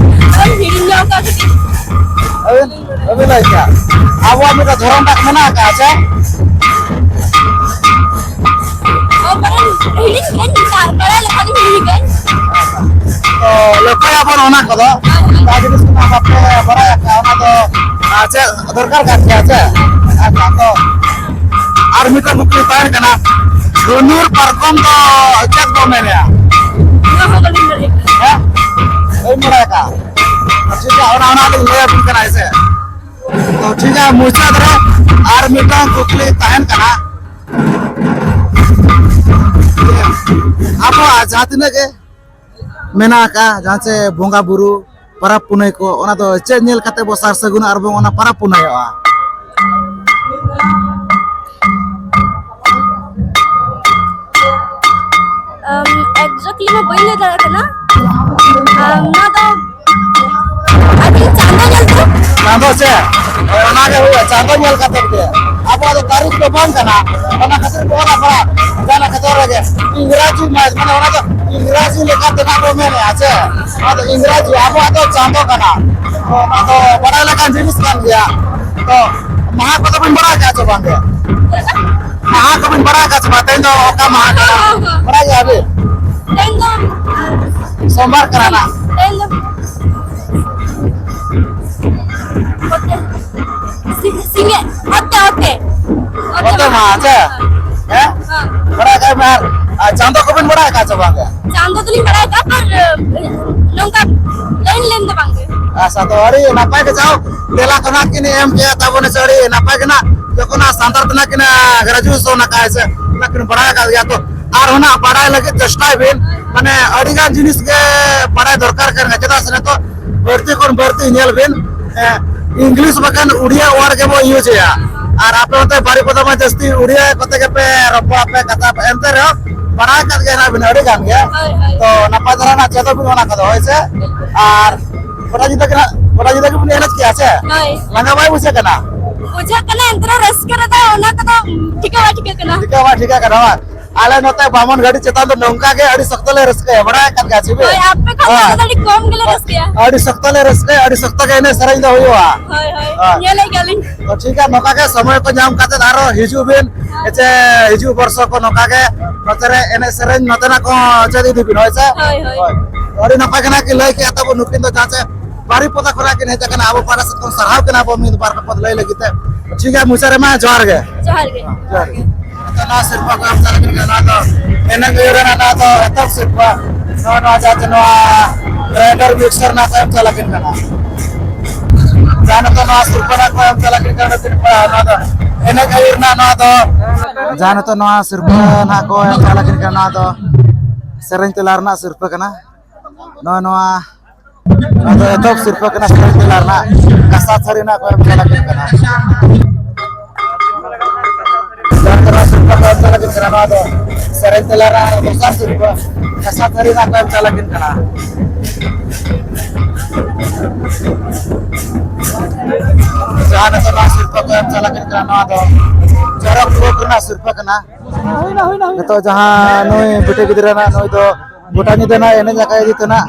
ᱟᱹᱵᱤᱱ ᱦᱤᱲᱤᱧ ᱧᱚᱜ ᱠᱟᱜ ᱠᱟᱹᱴᱤᱡ᱾ ᱟᱹᱵᱤᱱ, ᱟᱹᱵᱤᱱ ᱞᱟᱹᱭ ᱠᱮᱜᱼᱟ᱾ ᱟᱵᱚᱣᱟᱜ ᱢᱤᱫᱴᱟᱝ ᱫᱷᱚᱨᱚᱢ ᱰᱟᱠ ᱢᱮᱱᱟᱜ ᱟᱠᱟᱫᱼᱟ ᱥᱮ? ᱚ, ᱯᱟᱞᱮᱱ ᱦᱤᱲᱤᱧ ᱠᱮᱫᱟᱹᱧ, ᱵᱟᱲᱟᱭ ᱞᱮᱠᱷᱟᱱ ᱤᱧ ᱦᱤᱲᱤᱧ ᱠᱮᱫᱟᱹᱧ᱾ ᱛᱚ ᱞᱮᱠᱷᱟᱭᱟᱵᱚᱱ ᱚᱱᱟ ᱠᱚᱫᱚ᱾ ᱡᱟᱦᱟᱸ ᱡᱤᱱᱤᱥ ᱠᱚ ᱵᱟᱯᱮ ᱵᱟᱲᱟᱭ ᱟᱠᱟᱫᱼᱟ, ᱚᱱᱟ ᱫᱚ, ᱟᱨ ᱪᱮᱫ ᱫᱚᱨᱠᱟᱨ ᱠᱟᱱ ᱜᱮᱭᱟ ᱥᱮ? ᱟᱪᱪᱷᱟ, ᱛᱚ ᱟᱨ ᱢᱤᱫᱴᱟᱝ ᱠᱩᱠᱞᱤ ᱛᱟᱦᱮᱱ ᱠᱟᱱᱟ, ᱫᱷᱩᱱᱩᱨ ᱯᱟᱨᱠᱚᱢ ᱫᱚ ᱪᱮᱫ ᱵᱚ ᱢᱮᱱᱮᱜᱼᱟ? ᱚᱱᱟ ᱦᱚᱸ ᱵᱟᱹᱞᱤᱧ ᱵᱟᱲᱟᱭ ᱟᱠᱟᱫᱟ᱾ ᱦᱮᱸ? ᱵᱟᱹᱧ ᱵᱟᱲᱟᱭ ᱟᱠᱟᱫᱟ᱾ ᱴᱷᱤᱠ ᱜᱮᱭᱟ, ᱚᱱᱟ, ᱚᱱᱟ ᱞᱤᱧ ᱞᱟᱹᱭ ᱟᱵᱤᱱ ᱠᱟᱱᱟ, ᱦᱮᱸ ᱥᱮ? ᱛᱚ ᱴᱷᱤᱠ ᱜᱮᱭᱟ, ᱢᱩᱪᱟᱹᱫ ᱨᱮ ᱟᱨ ᱢᱤᱫᱴᱟᱝ ᱠᱩᱠᱞᱤ ᱛᱟᱦᱮᱱ ᱠᱟᱱᱟ᱾ ᱟᱵᱚᱣᱟᱜ ᱡᱟᱦᱟᱸ ᱛᱤᱱᱟᱹᱜ ᱜᱮ ᱢᱮᱱᱟᱜ ᱟᱠᱟᱫ, ᱡᱟᱦᱟᱸ ᱪᱮ ᱵᱚᱸᱜᱟ ᱵᱩᱨᱩ, ᱯᱚᱨᱚᱵᱽ ᱯᱩᱱᱟᱹᱭ ᱠᱚ, ᱚᱱᱟ ᱫᱚ ᱪᱮᱫ ᱧᱮᱞ ᱠᱟᱛᱮ ᱵᱚ ᱥᱟᱨ ᱥᱟᱹᱜᱩᱱᱟ ᱟᱨ ᱵᱚ ᱚᱱᱟ ᱯᱚᱨᱚᱵᱽ ᱯᱩᱱᱟᱹᱭᱚᱜᱼᱟ? ᱟᱢ, exactly ᱢᱟ ᱵᱟᱹᱧ ᱞᱟᱹᱭ ᱫᱟᱲᱮᱭᱟᱜ ᱠᱟᱱᱟ᱾ ᱟᱢ, ᱱᱚᱣᱟ ᱫᱚ ᱟᱹᱵᱤᱱ ᱪᱟᱸᱫᱚ ᱧᱮᱞ ᱛᱮ? ᱪᱟᱸᱫᱚ ᱥᱮ? ᱦᱳᱭ, ᱚᱱᱟ ᱜᱮ ᱦᱩᱭᱩᱜᱼᱟ, ᱪᱟᱸᱫᱚ ᱧᱮᱞ ᱠᱟᱛᱮ ᱜᱮ᱾ ᱟᱵᱚᱣᱟᱜ ᱫᱚ ᱛᱟᱹᱨᱤᱠᱷ ᱫᱚ ᱵᱟᱝ ᱠᱟᱱᱟ᱾ ᱚᱱᱟ ᱠᱷᱟᱹᱛᱤᱨ ᱵᱚᱱ ᱚᱞᱟ ᱯᱟᱲᱦᱟᱜ ᱡᱟᱦᱟᱸ ᱠᱷᱮᱛᱨᱚ ᱨᱮᱜᱮ ᱤᱝᱨᱟᱡᱤ ᱢᱟᱥ, ᱢᱟᱱᱮ ᱚᱱᱟ ᱫᱚ ᱤᱝᱨᱟᱡᱤ ᱞᱮᱠᱟᱛᱮ ᱱᱟᱜ ᱵᱚ ᱢᱮᱱᱮᱫᱼᱟ ᱥᱮ, ᱚᱱᱟ ᱫᱚ ᱤᱝᱨᱟᱡᱤ, ᱟᱵᱚᱣᱟᱜ ᱫᱚ ᱪᱟᱸᱫᱚ ᱠᱟᱱᱟ᱾ ᱛᱚ ᱚᱱᱟ ᱫᱚ ᱵᱟᱲᱟᱭ ᱞᱮᱠᱟᱱ ᱡᱤᱱᱤᱥ ᱠᱟᱱ ᱜᱮᱭᱟ᱾ ᱛᱚ ᱢᱟᱦᱟ ᱠᱚᱫᱚ ᱵᱤᱱ ᱵᱟᱲᱟᱭ ᱠᱟᱜᱼᱟ ᱪᱮ ᱵᱟᱝ ᱜᱮ? ᱢᱟᱦᱟ ᱠᱚᱵᱤᱱ ᱵᱟᱲᱟᱭ ᱠᱟᱜᱼᱟ ᱪᱮ ᱵᱟᱝ? ᱛᱮᱦᱮᱧ ᱫᱚ ᱚᱠᱟ ᱢᱟᱦᱟ ᱠᱟᱱᱟ? ᱵᱟᱲᱟᱭ ᱜᱮᱭᱟ ᱵᱤᱱ? ᱛᱮᱦᱮᱧ ᱫᱚ ᱥᱳᱢᱵᱟᱨ ᱠᱟᱱᱟ ᱱᱟᱜ᱾ ᱛᱮᱦᱮᱧ ᱫᱚ ᱥᱤ-, ᱥᱤᱧᱮ-, ᱚᱛᱮ, ᱚᱛᱮ᱾ ᱚᱛᱮ ᱢᱟ, ᱟᱪᱪᱷᱟ᱾ ᱦᱮᱸ? ᱦᱮᱸ᱾ ᱵᱟᱲᱟᱭ ᱠᱟᱜ ᱵᱮᱱ ᱟᱨ, ᱟᱨ ᱪᱟᱸᱫᱚ ᱠᱚᱵᱮᱱ ᱵᱟᱲᱟᱭ ᱠᱟᱜ ᱪᱮ ᱵᱟᱝ? ᱪᱟᱸᱫᱚ ᱫᱚᱞᱤᱧ ᱵᱟᱲᱟᱭ ᱠᱟᱜᱼᱟ, ᱟᱨ, ᱱᱚᱝᱠᱟ ᱞᱟᱹᱭᱤᱱ ᱞᱟᱹᱭᱤᱱ ᱫᱚ ᱵᱟᱝ ᱜᱮ᱾ ᱟᱪᱪᱷᱟ, ᱛᱚ ᱟᱹᱰᱤ ᱱᱟᱯᱟᱭ ᱜᱮ ᱡᱟᱦᱳᱠ ᱛᱮᱞᱟ ᱠᱚ ᱱᱟᱜ ᱠᱤᱱ ᱮᱢ ᱠᱮᱜᱼᱟ ᱛᱟᱵᱚᱱᱟ ᱥᱮ, ᱟᱹᱰᱤ ᱱᱟᱯᱟᱭ ᱜᱮ ᱱᱟᱜ ᱡᱚᱠᱷᱚᱱ ᱱᱟᱜ ᱥᱟᱱᱛᱟᱲ ᱛᱮ ᱱᱟᱜ ᱠᱤᱱ, ᱟᱸ, graduation ᱟᱠᱟᱫᱼᱟ ᱥᱮ, ᱚᱱᱟ ᱠᱤᱱ ᱵᱟᱲᱟᱭ ᱟᱠᱟᱫ ᱜᱮᱭᱟ᱾ ᱛᱚ ᱟᱨᱦᱚᱸ ᱱᱟᱜ ᱵᱟᱲᱟᱭ ᱞᱟᱹᱜᱤᱫ ᱪᱮᱥᱴᱟᱭ ᱵᱤᱱ, ᱢᱟᱱᱮ ᱟᱹᱰᱤ ᱜᱟᱱ ᱡᱤᱱᱤᱥ ᱜᱮ ᱵᱟᱲᱟᱭ ᱫᱚᱨᱠᱟᱨ ᱠᱟᱱ ᱜᱮᱭᱟ᱾ ᱪᱮᱫᱟᱜ ᱥᱮ ᱱᱤᱛᱚᱜ ᱵᱟᱹᱲᱛᱤ ᱠᱷᱚᱱ ᱵᱟᱹᱲᱛᱤ ᱧᱮᱞ ᱵᱤᱱ, ᱮ, English ᱵᱟᱠᱷᱟᱱ ᱩᱲᱤᱭᱟ word ᱜᱮᱵᱚ use ᱮᱜᱼᱟ᱾ ᱟᱨ ᱟᱯᱮ ᱚᱱᱛᱮ ᱵᱟᱨᱤᱯᱟᱫᱟ ᱢᱟ ᱡᱟᱹᱥᱛᱤ ᱩᱲᱤᱭᱟ ᱠᱚᱛᱮ ᱜᱮᱯᱮ ᱨᱚᱯᱚᱲ ᱟᱯᱮ, ᱠᱟᱛᱷᱟ ᱯᱮ, ᱮᱱᱛᱮ ᱨᱮᱦᱚᱸ ᱵᱟᱲᱟᱭ ᱠᱟᱫ ᱜᱮᱭᱟ ᱱᱟᱜ ᱵᱤᱱ ᱟᱹᱰᱤ ᱜᱟᱱ ᱜᱮ᱾ ᱦᱳᱭ, ᱦᱳᱭ᱾ ᱛᱚ ᱱᱟᱯᱟᱭ ᱫᱷᱟᱨᱟ ᱱᱟᱜ ᱪᱮᱫᱚᱜ ᱵᱤᱱ ᱚᱱᱟ ᱠᱚᱫᱚ, ᱦᱳᱭ ᱥᱮ? ᱟᱨ ᱜᱚᱴᱟ ᱧᱤᱫᱟᱹ ᱜᱮ ᱱᱟᱜ, ᱜᱚᱴᱟ ᱧᱤᱫᱟᱹ ᱜᱮᱵᱤᱱ ᱮᱱᱮᱡ ᱠᱮᱜᱼᱟ ᱥᱮ? ᱦᱳᱭ᱾ ᱞᱟᱸᱜᱟ ᱵᱟᱭ ᱵᱩᱡᱷᱟᱹᱜ ᱠᱟᱱᱟ? ᱵᱩᱡᱷᱟᱹᱜ ᱠᱟᱱᱟ, ᱮᱱᱛᱮ ᱨᱮᱦᱚᱸ ᱨᱟᱹᱥᱠᱟᱹ ᱨᱮᱫᱚ ᱚᱱᱟ ᱠᱚᱫᱚ ᱴᱷᱤᱠᱟᱹ ᱵᱟᱭ ᱴᱷᱤᱠᱟᱹᱜ ᱠᱟᱱᱟ᱾ ᱴᱷᱤᱠᱟᱹ ᱵᱟᱭ ᱴᱷᱤᱠᱟᱹᱜ ᱠᱟᱱᱟ, ᱵᱟᱝ? ᱟᱞᱮ ᱱᱚᱛᱮ ᱵᱟᱢᱚᱱ ᱜᱷᱟᱹᱴᱤ ᱪᱮᱛᱟᱱ ᱫᱚ ᱱᱚᱝᱠᱟ ᱜᱮ ᱟᱹᱰᱤ ᱥᱚᱠᱛᱚ ᱞᱮ ᱨᱟᱹᱥᱠᱟᱹᱭᱟ, ᱵᱟᱲᱟᱭ ᱟᱠᱟᱫ ᱜᱮᱭᱟ ᱪᱮ ᱵᱤᱱ? ᱦᱳᱭ, ᱟᱯᱮ ᱠᱷᱚᱱ ᱫᱚ ᱦᱳᱭ᱾ ᱟᱹᱰᱤ ᱠᱚᱢ ᱜᱮᱞᱮ ᱨᱟᱹᱥᱠᱟᱹᱭᱟ᱾ ᱟᱹᱰᱤ ᱥᱚᱠᱛᱚ ᱞᱮ ᱨᱟᱹᱥᱠᱟᱹᱭᱟ, ᱟᱹᱰᱤ ᱥᱚᱠᱛᱚ ᱜᱮ ᱮᱱᱮᱡ ᱥᱮᱨᱮᱧ ᱫᱚ ᱦᱩᱭᱩᱜᱼᱟ᱾ ᱦᱳᱭ, ᱦᱳᱭ, ᱦᱳᱭ᱾ ᱧᱮᱞᱮᱫ ᱜᱮᱭᱟᱞᱤᱧ᱾ ᱛᱚ ᱴᱷᱤᱠ ᱜᱮᱭᱟ, ᱱᱚᱝᱠᱟ ᱜᱮ ᱥᱚᱢᱚᱭ ᱠᱚ ᱧᱟᱢ ᱠᱟᱛᱮ ᱟᱨᱚ ᱦᱤᱡᱩᱜ ᱵᱤᱱ, ᱦᱮᱸ ᱪᱮ? ᱦᱤᱡᱩᱜ ᱵᱚᱨᱥᱚ ᱠᱚ ᱱᱚᱝᱠᱟ ᱜᱮ ᱱᱚᱛᱮ ᱨᱮ ᱮᱱᱮᱡ ᱥᱮᱨᱮᱧ ᱱᱚᱛᱮᱱᱟᱜ ᱠᱚ ᱪᱮᱫ ᱤᱫᱤ ᱵᱤᱱ, ᱦᱳᱭ ᱥᱮ? ᱦᱳᱭ, ᱦᱳᱭ᱾ ᱦᱳᱭ᱾ ᱟᱹᱰᱤ ᱱᱟᱯᱟᱭ ᱠᱟᱱᱟ ᱠᱤ ᱞᱟᱹᱭ ᱠᱮᱜᱼᱟ ᱛᱟᱵᱚ ᱱᱩᱠᱤᱱ ᱫᱚ ᱡᱟᱦᱟᱸ ᱪᱮ ᱵᱟᱨᱤᱯᱚᱫᱟ ᱠᱷᱚᱱᱟᱜ ᱠᱤᱱ ᱦᱮᱡ ᱟᱠᱟᱱᱟ, ᱟᱵᱚ ᱯᱟᱦᱴᱟ ᱥᱮᱫ ᱠᱷᱚᱱ ᱥᱟᱨᱦᱟᱣ ᱠᱤᱱᱟ ᱵᱚ ᱢᱤᱫ ᱵᱟᱨ ᱠᱟᱛᱷᱟ ᱞᱟᱹᱭ ᱞᱟᱹᱜᱤᱫ ᱛᱮ᱾ ᱴᱷᱤᱠ ᱜᱮᱭᱟ, ᱢᱩᱪᱟᱹᱫ ᱨᱮᱢᱟ ᱡᱚᱦᱟᱨ ᱜᱮ᱾ ᱡᱚᱦᱟᱨ ᱜᱮ᱾ ᱡᱚᱦᱟᱨ ᱜᱮ᱾ ᱱᱚᱣᱟ ᱥᱤᱨᱯᱟᱹ ᱠᱚ ᱮᱢ ᱪᱟᱞᱟᱜ ᱠᱟᱱᱟ, ᱱᱚᱣᱟ ᱫᱚ ᱮᱱᱮᱡ ᱟᱹᱭᱩᱨ ᱨᱮᱱᱟᱜ ᱱᱚᱣᱟ ᱫᱚ ᱮᱛᱚᱦᱚᱵ ᱥᱤᱨᱯᱟᱹ᱾ ᱱᱚᱣᱟ, ᱱᱚᱣᱟ ᱡᱟᱦᱟᱸ ᱡᱮ ᱱᱚᱣᱟ grinder mixer ᱨᱮᱱᱟᱜ ᱠᱚ ᱮᱢ ᱪᱟᱞᱟᱜ ᱠᱟᱱᱟ᱾ ᱡᱟᱦᱟᱸ ᱱᱤᱛᱚᱜ ᱱᱚᱣᱟ ᱥᱤᱨᱯᱟᱹ ᱨᱮᱱᱟᱜ ᱠᱚ ᱮᱢ ᱪᱟᱞᱟᱜ ᱠᱟᱱᱟ, ᱱᱚᱣᱟ ᱫᱚ ᱮᱱᱮᱡ ᱟᱹᱭᱩᱨ ᱨᱮᱱᱟᱜ ᱱᱚᱣᱟ ᱫᱚ᱾ ᱡᱟᱦᱟᱸ ᱱᱤᱛᱚᱜ ᱱᱚᱣᱟ ᱥᱤᱨᱯᱟᱹ ᱱᱟᱜ ᱠᱚ ᱮᱢ ᱪᱟᱞᱟᱜ ᱠᱟᱱᱟ, ᱱᱚᱣᱟ ᱫᱚ ᱥᱮᱨᱮᱧ ᱛᱮᱞᱟ ᱨᱮᱱᱟᱜ ᱥᱤᱨᱯᱟᱹ ᱠᱟᱱᱟ᱾ ᱱᱚᱜᱼᱚᱭ ᱱᱚᱣᱟ ᱟᱫᱚ ᱮᱛᱚᱦᱚᱵ ᱥᱤᱨᱯᱟᱹ ᱠᱟᱱᱟ ᱥᱮᱨᱮᱧ ᱛᱮᱞᱟ ᱨᱮᱱᱟᱜ ᱠᱟᱸᱥᱟ ᱛᱷᱟᱹᱨᱤ ᱨᱮᱱᱟᱜ ᱠᱚ ᱮᱢ ᱪᱟᱞ ᱟᱹᱵᱤᱱ ᱠᱟᱱᱟ᱾ ᱡᱟᱦᱟᱸ ᱛᱮᱞᱟ ᱥᱤᱨᱯᱟᱹ ᱠᱚ ᱮᱢ ᱪᱟᱞ ᱟᱹᱵᱤᱱ ᱠᱟᱱᱟ, ᱱᱚᱣᱟ ᱫᱚ ᱥᱮᱨᱮᱧ ᱛᱮᱞᱟ ᱨᱮᱱᱟᱜ ᱫᱚᱥᱟᱨ ᱥᱤᱨᱯᱟᱹ ᱠᱟᱸᱥᱟ ᱛᱷᱟᱹᱨᱤ ᱨᱮᱱᱟᱜ ᱠᱚ ᱮᱢ ᱪᱟᱞ ᱟᱹᱵᱤᱱ ᱠᱟᱱᱟ᱾ ᱟᱨ ᱱᱤᱛᱚᱜ ᱱᱚᱣᱟ ᱥᱤᱨᱯᱟᱹ ᱠᱚ ᱮᱢ ᱪᱟᱞᱟᱜ ᱠᱟᱱᱟ, ᱱᱚᱣᱟ ᱫᱚ ᱪᱚᱨᱚᱠ ᱞᱩᱠ ᱨᱮᱱᱟᱜ ᱥᱤᱨᱯᱟᱹ ᱠᱟᱱᱟ᱾ ᱱᱤᱛᱚᱜ ᱡᱟᱦᱟᱸ ᱱᱩᱭ ᱵᱤᱴᱤ ᱜᱤᱫᱽᱨᱟᱹ ᱱᱟᱜ, ᱱᱩᱭ ᱫᱚ ᱜᱚᱴᱟ ᱧᱤᱫᱟᱹ ᱱᱟᱜ ᱮᱱᱮᱡ ᱟᱠᱟᱫ ᱤᱫᱤ ᱛᱮ ᱱᱟᱜ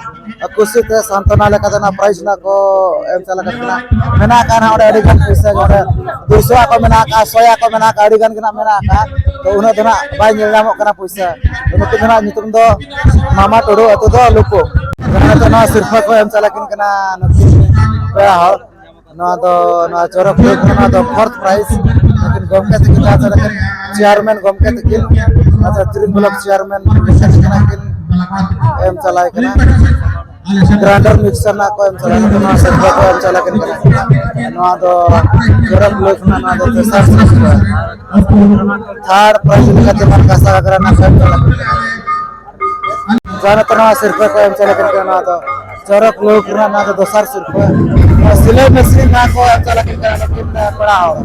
ᱠᱩᱥᱤ ᱛᱮ ᱥᱟᱱᱛᱚᱱᱟ ᱞᱮᱠᱟᱛᱮ ᱱᱟᱜ ᱯᱨᱟᱭᱤᱡᱽ ᱱᱟᱜ ᱠᱚ ᱮᱢ ᱪᱟᱞᱟᱜ ᱠᱟᱱᱟ᱾ ᱢᱮᱱᱟᱜ ᱟᱠᱟᱫ ᱱᱟᱜ ᱚᱸᱰᱮ ᱟᱹᱰᱤ ᱜᱟᱱ ᱯᱩᱭᱥᱟᱹ ᱜᱮ, ᱚᱸᱰᱮ ᱫᱩᱥᱚ ᱟᱜ ᱠᱚ ᱢᱮᱱᱟᱜ ᱟᱠᱟᱫ, ᱥᱚᱭ ᱟᱜ ᱠᱚ ᱢᱮᱱᱟᱜ ᱟᱠᱟᱫ, ᱟᱹᱰᱤ ᱜᱟᱱ ᱜᱮ ᱱᱟᱜ ᱢᱮᱱᱟᱜ ᱟᱠᱟᱫ᱾ ᱛᱚ ᱩᱱᱟᱹᱜ ᱫᱚ ᱱᱟᱜ ᱵᱟᱭ ᱧᱮᱞ ᱧᱟᱢᱚᱜ ᱠᱟᱱᱟ ᱯᱩᱭᱥᱟᱹ᱾ ᱱᱩᱠᱤᱱ ᱫᱚ ᱱᱟᱜ ᱧᱩᱛᱩᱢ ᱫᱚ ᱢᱟᱢᱟ ᱴᱩᱰᱩ, ᱟᱹᱛᱩ ᱫᱚ ᱞᱩᱠᱩ᱾ ᱡᱟᱦᱟᱸ ᱱᱤᱛᱚᱜ ᱱᱚᱣᱟ ᱥᱤᱨᱯᱟᱹ ᱠᱚ ᱮᱢ ᱪᱟᱞᱟᱜ ᱠᱤᱱ ᱠᱟᱱᱟ ᱱᱩᱠᱤᱱ ᱯᱮᱲᱟ ᱦᱚᱲ᱾ ᱱᱚᱣᱟ ᱫᱚ ᱱᱚᱣᱟ ᱪᱚᱨᱚᱠ ᱞᱩᱠ, ᱱᱚᱣᱟ ᱫᱚ ᱯᱷᱳᱨᱛᱷ ᱯᱨᱟᱭᱤᱡᱽ᱾ ᱱᱩᱠᱤᱱ ᱜᱚᱢᱠᱮ ᱛᱟᱹᱠᱤᱱ, ᱡᱟᱦᱟᱸ ᱪᱮᱭᱟᱨᱢᱮᱱ ᱜᱚᱢᱠᱮ ᱛᱟᱹᱠᱤᱱ, ᱟᱪᱪᱷᱟ, ᱛᱤᱨᱤᱝ ᱵᱞᱚᱠ ᱪᱮᱭᱟᱨᱢᱮᱱ ᱜᱚᱢᱠᱮ ᱛᱟᱹᱠᱤᱱ ᱠᱤᱱ ᱮᱢ ᱪᱟᱞᱟᱣ ᱠᱟᱱᱟ᱾ ᱜᱨᱟᱭᱤᱱᱰᱟᱨ ᱢᱤᱠᱥᱟᱨ ᱨᱮᱱᱟᱜ ᱠᱚ ᱮᱢ ᱪᱟᱞᱟᱣ ᱠᱟᱱᱟ, ᱱᱚᱣᱟ ᱥᱤᱨᱯᱟᱹ ᱠᱚ ᱮᱢ ᱪᱟᱞᱟᱣ ᱠᱟᱱᱟ᱾ ᱱᱚᱣᱟ ᱫᱚ ᱪᱚᱨᱚᱠ ᱞᱩᱠ ᱨᱮᱱᱟᱜ, ᱱᱚᱣᱟ ᱫᱚ ᱛᱮᱥᱟᱨ ᱥᱤᱨᱯᱟᱹ᱾ ᱛᱷᱟᱨᱰ ᱯᱨᱟᱭᱤᱡᱽ ᱞᱮᱠᱟᱛᱮ ᱢᱟᱱ ᱠᱟᱸᱥᱟ ᱜᱷᱟᱜᱽᱨᱟ ᱨᱮᱱᱟᱜ ᱠᱚ ᱮᱢ ᱪᱟᱞᱟᱣ ᱠᱟᱱᱟ᱾ ᱡᱟᱦᱟᱸ ᱱᱤᱛᱚᱜ ᱱᱚᱣᱟ ᱥᱤᱨᱯᱟᱹ ᱠᱚ ᱮᱢ ᱪᱟᱞᱟᱜ ᱠᱟᱱᱟ, ᱱᱚᱣᱟ ᱫᱚ ᱪᱚᱨᱚᱠ ᱞᱩᱠ ᱨᱮᱱᱟᱜ ᱱᱚᱣᱟ ᱫᱚ ᱫᱚᱥᱟᱨ ᱥᱤᱨᱯᱟᱹ᱾ ᱱᱚᱣᱟ ᱥᱤᱞᱟᱹᱭ ᱢᱮᱥᱤᱱ ᱱᱚᱣᱟ ᱠᱚ ᱮᱢ ᱪᱟᱞᱟᱜ ᱠᱟᱱᱟ ᱱᱩᱠᱤᱱ ᱯᱮᱲᱟ ᱦᱚᱲ᱾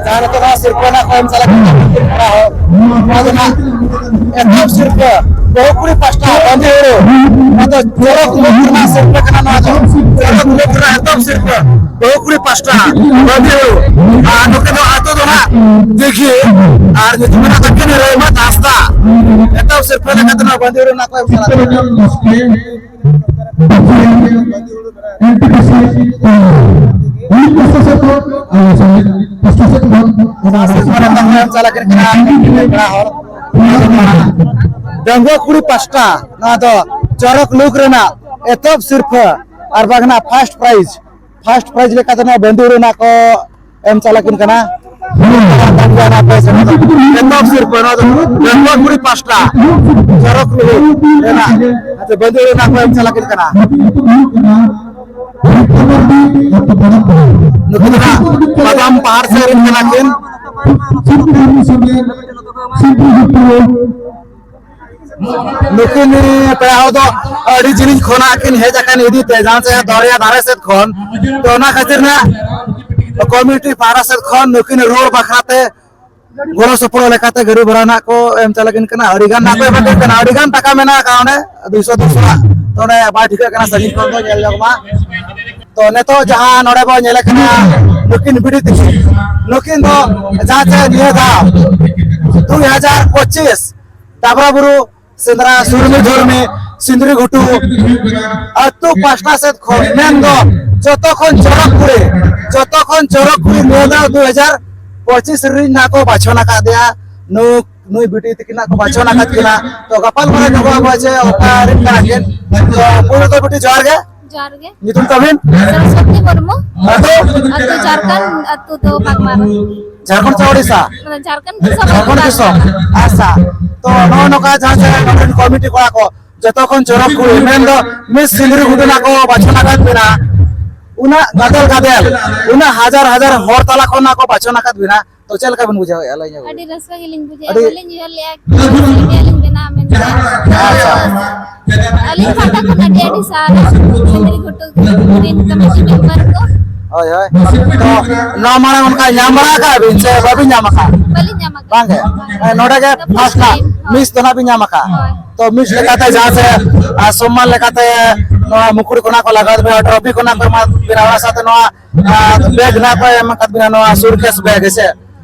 ᱡᱟᱦᱟᱸ ᱱᱤᱛᱚᱜ ᱱᱚᱣᱟ ᱥᱤᱨᱯᱟᱹ ᱱᱚᱣᱟ ᱠᱚ ᱮᱢ ᱪᱟᱞᱟᱜ ᱠᱟᱱᱟ ᱱᱩᱠᱤᱱ ᱯᱮᱲᱟ ᱦᱚᱲ᱾ ᱱᱚᱣᱟ ᱫᱚ ᱱᱟᱜ ᱮᱛᱚᱦᱚᱵ ᱥᱤᱨᱯᱟᱹ ᱵᱟᱹᱦᱩ ᱠᱩᱲᱤ ᱯᱟᱥᱴᱟ ᱵᱟᱸᱫᱤ ᱦᱩᱲᱩ᱾ ᱱᱚᱣᱟ ᱫᱚ ᱪᱚᱨᱚᱠ ᱞᱩᱠ ᱨᱮᱱᱟᱜ ᱥᱤᱨᱯᱟᱹ ᱠᱟᱱᱟ, ᱱᱚᱣᱟ ᱫᱚ ᱪᱚᱨᱚᱠ ᱞᱩᱠ ᱨᱮᱱᱟᱜ ᱮᱛᱚᱦᱚᱵ ᱥᱤᱨᱯᱟᱹ᱾ ᱵᱟᱹᱦᱩ ᱠᱩᱲᱤ ᱯᱟᱥᱴᱟ ᱵᱟᱸᱫᱤ ᱦᱩᱲᱩ᱾ ᱟᱨ ᱱᱩᱠᱤᱱ ᱫᱚ ᱟᱹᱛᱩ ᱫᱚ ᱱᱟᱜ ᱫᱤᱜᱷᱤ ᱟᱨ ᱧᱩᱛᱩᱢ ᱠᱟᱱᱟ ᱛᱟᱹᱠᱤᱱ ᱨᱟᱭᱢᱟ ᱦᱟᱸᱥᱫᱟ᱾ ᱮᱛᱚᱦᱚᱵ ᱥᱤᱨᱯᱟᱹ ᱞᱮᱠᱟᱛᱮ ᱱᱚᱣᱟ ᱵᱟᱸᱫᱤ ᱦᱩᱲᱩ ᱨᱮᱱᱟᱜ ᱠᱚ ᱮᱢ ᱪᱟᱞᱟᱜ ᱠᱟᱱᱟ᱾ ᱮᱱ ᱴᱤ ᱯᱤ ᱥᱤ ᱯᱟᱥᱴᱟ ᱥᱮᱫ ᱠᱷᱚᱱ ᱚᱱᱟ ᱥᱤᱨᱯᱟᱹ ᱞᱮᱠᱟᱛᱮ ᱮᱢ ᱪᱟᱞᱟᱜ ᱠᱟᱱᱟ ᱯᱮᱲᱟ ᱦᱚᱲ᱾ ᱰᱟᱺᱜᱩᱣᱟᱹ ᱠᱩᱲᱤ ᱯᱟᱥᱴᱟ ᱱᱚᱣᱟ ᱫᱚ ᱪᱚᱨᱚᱠ ᱞᱩᱠ ᱨᱮᱱᱟᱜ ᱮᱛᱚᱦᱚᱵ ᱥᱤᱨᱯᱟᱹ ᱟᱨ ᱵᱟᱝ ᱱᱟᱜ ᱯᱷᱟᱥᱴ ᱯᱨᱟᱭᱤᱡᱽ, ᱯᱷᱟᱥᱴ ᱯᱨᱟᱭᱤᱡᱽ ᱞᱮᱠᱟᱛᱮ ᱱᱚᱣᱟ ᱵᱟᱸᱫᱤ ᱦᱩᱲᱩ ᱨᱮᱱᱟᱜ ᱠᱚ ᱮᱢ ᱪᱟᱞᱟᱜ ᱠᱤᱱ ᱠᱟᱱᱟ᱾ ᱮᱛᱚᱦᱚᱵ ᱥᱤᱨᱯᱟᱹ ᱱᱚᱣᱟ ᱫᱚ ᱰᱟᱺᱜᱩᱣᱟᱹ ᱠᱩᱲᱤ ᱯᱟᱥᱴᱟ ᱪᱚᱨᱚᱠ ᱞᱩᱠ ᱨᱮᱱᱟᱜ, ᱟᱪᱪᱷᱟ, ᱵᱟᱸᱫᱤ ᱦᱩᱲᱩ ᱨᱮᱱᱟᱜ ᱠᱚ ᱮᱢ ᱪᱟᱞᱟᱜ ᱠᱤᱱ ᱠᱟᱱᱟ᱾ ᱱᱩᱠᱤᱱ ᱫᱚ ᱱᱟᱜ ᱵᱟᱫᱟᱢ ᱯᱟᱦᱟᱲ ᱥᱮᱫ ᱨᱮᱱ ᱠᱟᱱᱟ ᱠᱤᱱ᱾ ᱱᱩᱠᱤᱱ ᱯᱮᱲᱟ ᱦᱚᱲ ᱫᱚ ᱟᱹᱰᱤ ᱡᱤᱞᱤᱧ ᱠᱷᱚᱱᱟᱜ ᱠᱤᱱ ᱦᱮᱡ ᱟᱠᱟᱱ ᱤᱫᱤ ᱛᱮ, ᱡᱟᱦᱟᱸ ᱥᱮ ᱫᱚᱨᱭᱟ ᱫᱷᱟᱨᱮ ᱥᱮᱫ ᱠᱷᱚᱱ᱾ ᱛᱚ ᱚᱱᱟ ᱠᱷᱟᱹᱛᱤᱨ ᱱᱟᱜ ᱠᱚᱢᱤᱴᱤ ᱯᱟᱦᱴᱟ ᱥᱮᱫ ᱠᱷᱚᱱ ᱱᱩᱠᱤᱱ ᱨᱩᱣᱟᱹᱲ ᱵᱟᱠᱷᱨᱟ ᱛᱮ ᱜᱚᱲᱚ ᱥᱚᱯᱚᱦᱚᱫ ᱞᱮᱠᱟᱛᱮ ᱜᱟᱹᱰᱤ ᱵᱷᱟᱲᱟ ᱱᱟᱜ ᱠᱚ ᱮᱢ ᱪᱟᱞᱟᱜ ᱠᱤᱱ ᱠᱟᱱᱟ᱾ ᱟᱹᱰᱤ ᱜᱟᱱ ᱱᱟᱜ ᱠᱚ ᱮᱢᱟ ᱠᱤᱱ ᱠᱟᱱᱟ, ᱟᱹᱰᱤ ᱜᱟᱱ ᱴᱟᱠᱟ ᱢᱮᱱᱟᱜ ᱟᱠᱟᱫ ᱚᱸᱰᱮ, ᱫᱩᱭᱥᱚ ᱛᱤᱱᱥᱚ ᱱᱟᱜ᱾ ᱛᱚ ᱚᱸᱰᱮ ᱵᱟᱭ ᱴᱷᱤᱠᱟᱹᱜ ᱠᱟᱱᱟ, ᱥᱟᱺᱜᱤᱧ ᱠᱷᱚᱱ ᱫᱚ ᱧᱮᱞ ᱧᱚᱜ ᱢᱟ᱾ ᱛᱚ ᱱᱤᱛᱚᱜ ᱡᱟᱦᱟᱸ ᱱᱚᱰᱮ ᱵᱚ ᱧᱮᱞᱮ ᱠᱟᱱᱟ, ᱱᱩᱠᱤᱱ ᱵᱤᱴᱤ ᱛᱤᱠᱤᱱ, ᱱᱩᱠᱤᱱ ᱫᱚ ᱡᱟᱦᱟᱸ ᱪᱮ ᱱᱤᱭᱟᱹ ᱫᱷᱟᱣ ᱫᱩᱭ ᱦᱟᱡᱟᱨ ᱯᱚᱸᱪᱤᱥ ᱰᱟᱵᱨᱟ ᱵᱩᱨᱩ ᱥᱮᱸᱫᱽᱨᱟ ᱥᱩᱨᱢᱤ ᱫᱷᱚᱨᱢᱤ ᱥᱤᱸᱫᱽᱨᱤ ᱜᱷᱩᱴᱩ ᱟᱹᱛᱩ ᱯᱟᱥᱴᱟ ᱥᱮᱫ ᱠᱷᱚᱱ, ᱢᱮᱱᱫᱚ ᱡᱚᱛᱚ ᱠᱷᱚᱱ ᱪᱚᱨᱚᱠ ᱠᱩᱲᱤ, ᱡᱚᱛᱚ ᱠᱷᱚᱱ ᱪᱚᱨᱚᱠ ᱠᱩᱲᱤ ᱱᱤᱭᱟᱹ ᱫᱷᱟᱣ ᱫᱩ ᱦᱟᱡᱟᱨ ᱯᱚᱸᱪᱤᱥ ᱨᱤᱱ ᱱᱟᱜ ᱠᱚ ᱵᱟᱪᱷᱚᱱ ᱟᱠᱟᱫᱮᱭᱟ᱾ ᱱᱩ-, ᱱᱩᱭ ᱵᱤᱴᱤ ᱛᱤᱠᱤᱱ ᱱᱟᱜ ᱠᱚ ᱵᱟᱪᱷᱚᱱ ᱟᱠᱟᱫ ᱠᱤᱱᱟ᱾ ᱛᱚ ᱜᱟᱯᱟᱞ ᱢᱟᱨᱟᱣ ᱧᱚᱜᱚᱜ ᱟᱵᱚ ᱡᱮ ᱚᱠᱟ ᱨᱤᱱ ᱠᱟᱱᱟ ᱠᱤᱱ᱾ ᱛᱚ ᱯᱩᱭᱞᱩ ᱫᱚ ᱵᱤᱴᱤ ᱡᱚᱦᱟᱨ ᱜᱮ᱾ ᱡᱚᱦᱟᱨ ᱜᱮ᱾ ᱧᱩᱛᱩᱢ ᱛᱟᱵᱤᱱ? ᱥᱚᱨᱚᱥᱚᱛᱤ ᱢᱩᱨᱢᱩ᱾ ᱟᱹᱛᱩ? ᱟᱹᱛᱩ ᱡᱷᱟᱲᱠᱷᱚᱸᱰ, ᱟᱹᱛᱩ ᱫᱚ ᱵᱟᱜᱽᱢᱟᱨᱟ᱾ ᱡᱷᱟᱲᱠᱷᱚᱸᱰ ᱥᱮ ᱳᱰᱤᱥᱟ? ᱢᱟᱱᱮ ᱡᱷᱟᱲᱠᱷᱚᱸᱰ ᱫᱤᱥᱚᱢ᱾ ᱡᱷᱟᱲᱠᱷᱚᱸᱰ ᱫᱤᱥᱚᱢ᱾ ᱟᱪᱪᱷᱟ, ᱛᱚ ᱱᱚᱜᱼᱚᱭ ᱱᱚᱝᱠᱟ ᱡᱟᱦᱟᱸ ᱡᱟᱭᱜᱟ ᱱᱚᱰᱮᱱ ᱠᱚᱢᱤᱴᱤ ᱠᱚᱲᱟ ᱠᱚ ᱡᱚᱛᱚ ᱠᱷᱚᱱ ᱪᱚᱨᱚᱠ ᱠᱩᱲᱤ, ᱢᱮᱱᱫᱚ ᱢᱤᱥ ᱥᱤᱸᱫᱽᱨᱤ ᱜᱷᱩᱴᱩ ᱱᱟᱜ ᱠᱚ ᱵᱟᱪᱷᱚᱱ ᱟᱠᱟᱫ ᱵᱤᱱᱟ, ᱩᱱᱟᱹᱜ ᱜᱟᱫᱮᱞ ᱜᱟᱫᱮᱞ, ᱩᱱᱟᱹᱜ ᱦᱟᱡᱟᱨ ᱦᱟᱡᱟᱨ ᱦᱚᱲ ᱛᱟᱞᱟ ᱠᱷᱚᱱ ᱱᱟᱜ ᱠᱚ ᱵᱟᱪᱷᱚᱱ ᱟᱠᱟᱫ ᱵᱤᱱᱟ, ᱛᱚ ᱪᱮᱫ ᱞᱮᱠᱟ ᱵᱤᱱ ᱵᱩᱡᱷᱟᱹᱣᱮᱫᱼᱟ, ᱞᱟᱹᱭ ᱧᱚᱜ ᱵᱤᱱ? ᱟᱹᱰᱤ ᱨᱟᱹᱥᱠᱟᱹ ᱜᱮᱞᱤᱧ ᱵᱩᱡᱷᱟᱹᱣᱮᱫᱼᱟ, ᱟᱹᱰᱤ ᱵᱟᱹᱞᱤᱧ ᱩᱭᱦᱟᱹᱨ ᱞᱮᱫᱼᱟ ᱡᱮ ᱱᱤᱭᱟᱹ ᱞᱤᱧ ᱵᱮᱱᱟᱣᱟ ᱢᱮᱱᱛᱮ᱾ ᱟᱪᱪᱷᱟ᱾ ᱟᱹᱞᱤᱧ ᱯᱟᱦᱴᱟ ᱠᱷᱚᱱ ᱟᱹᱰᱤ ᱟᱹᱰᱤ ᱥᱟᱨᱦᱟᱣ ᱥᱤᱸᱫᱽᱨᱤ ᱜᱷᱩᱴᱩ ᱨᱤᱱ ᱠᱚᱢᱤᱴᱤ ᱢᱮᱢᱵᱟᱨ ᱠᱚ᱾ ᱦᱳᱭ, ᱦᱳᱭ᱾ ᱛᱚ ᱱᱚᱣᱟ ᱢᱟᱲᱟᱝ ᱚᱱᱠᱟ ᱧᱟᱢ ᱵᱟᱲᱟ ᱟᱠᱟᱫ ᱵᱤᱱ ᱥᱮ ᱵᱟᱵᱤᱱ ᱧᱟᱢ ᱟᱠᱟᱫ? ᱵᱟᱹᱞᱤᱧ ᱧᱟᱢ ᱟᱠᱟᱫ᱾ ᱵᱟᱝ ᱜᱮ? ᱦᱮᱸ, ᱱᱚᱰᱮ ᱜᱮ first time, ᱦᱳᱭ᱾ ᱢᱤᱥ ᱫᱚ ᱱᱟᱜ ᱵᱤᱱ ᱧᱟᱢ ᱟᱠᱟᱫ᱾ ᱦᱳᱭ᱾ ᱛᱚ ᱢᱤᱥ ᱞᱮᱠᱟᱛᱮ ᱡᱟᱦᱟᱸ ᱥᱮ, ᱟᱨ ᱥᱚᱢᱢᱟᱱ ᱞᱮᱠᱟᱛᱮ ᱱᱚᱣᱟ ᱢᱩᱠᱩᱴ ᱠᱚ ᱱᱟᱜ ᱠᱚ ᱞᱟᱜᱟᱣ ᱵᱤᱱᱟ, ᱴᱨᱚᱯᱷᱤ ᱠᱚ ᱱᱟᱜ ᱠᱚ ᱮᱢᱟ ᱵᱤᱱᱟ, ᱚᱱᱟ ᱥᱟᱶᱛᱮ ᱱᱚᱣᱟ, ᱟᱨ bag ᱱᱟᱜ ᱠᱚ ᱮᱢ ᱟᱠᱟᱫ ᱵᱤᱱᱟ, ᱱᱚᱣᱟ suitcase bag, ᱦᱮᱸ ᱥᱮ?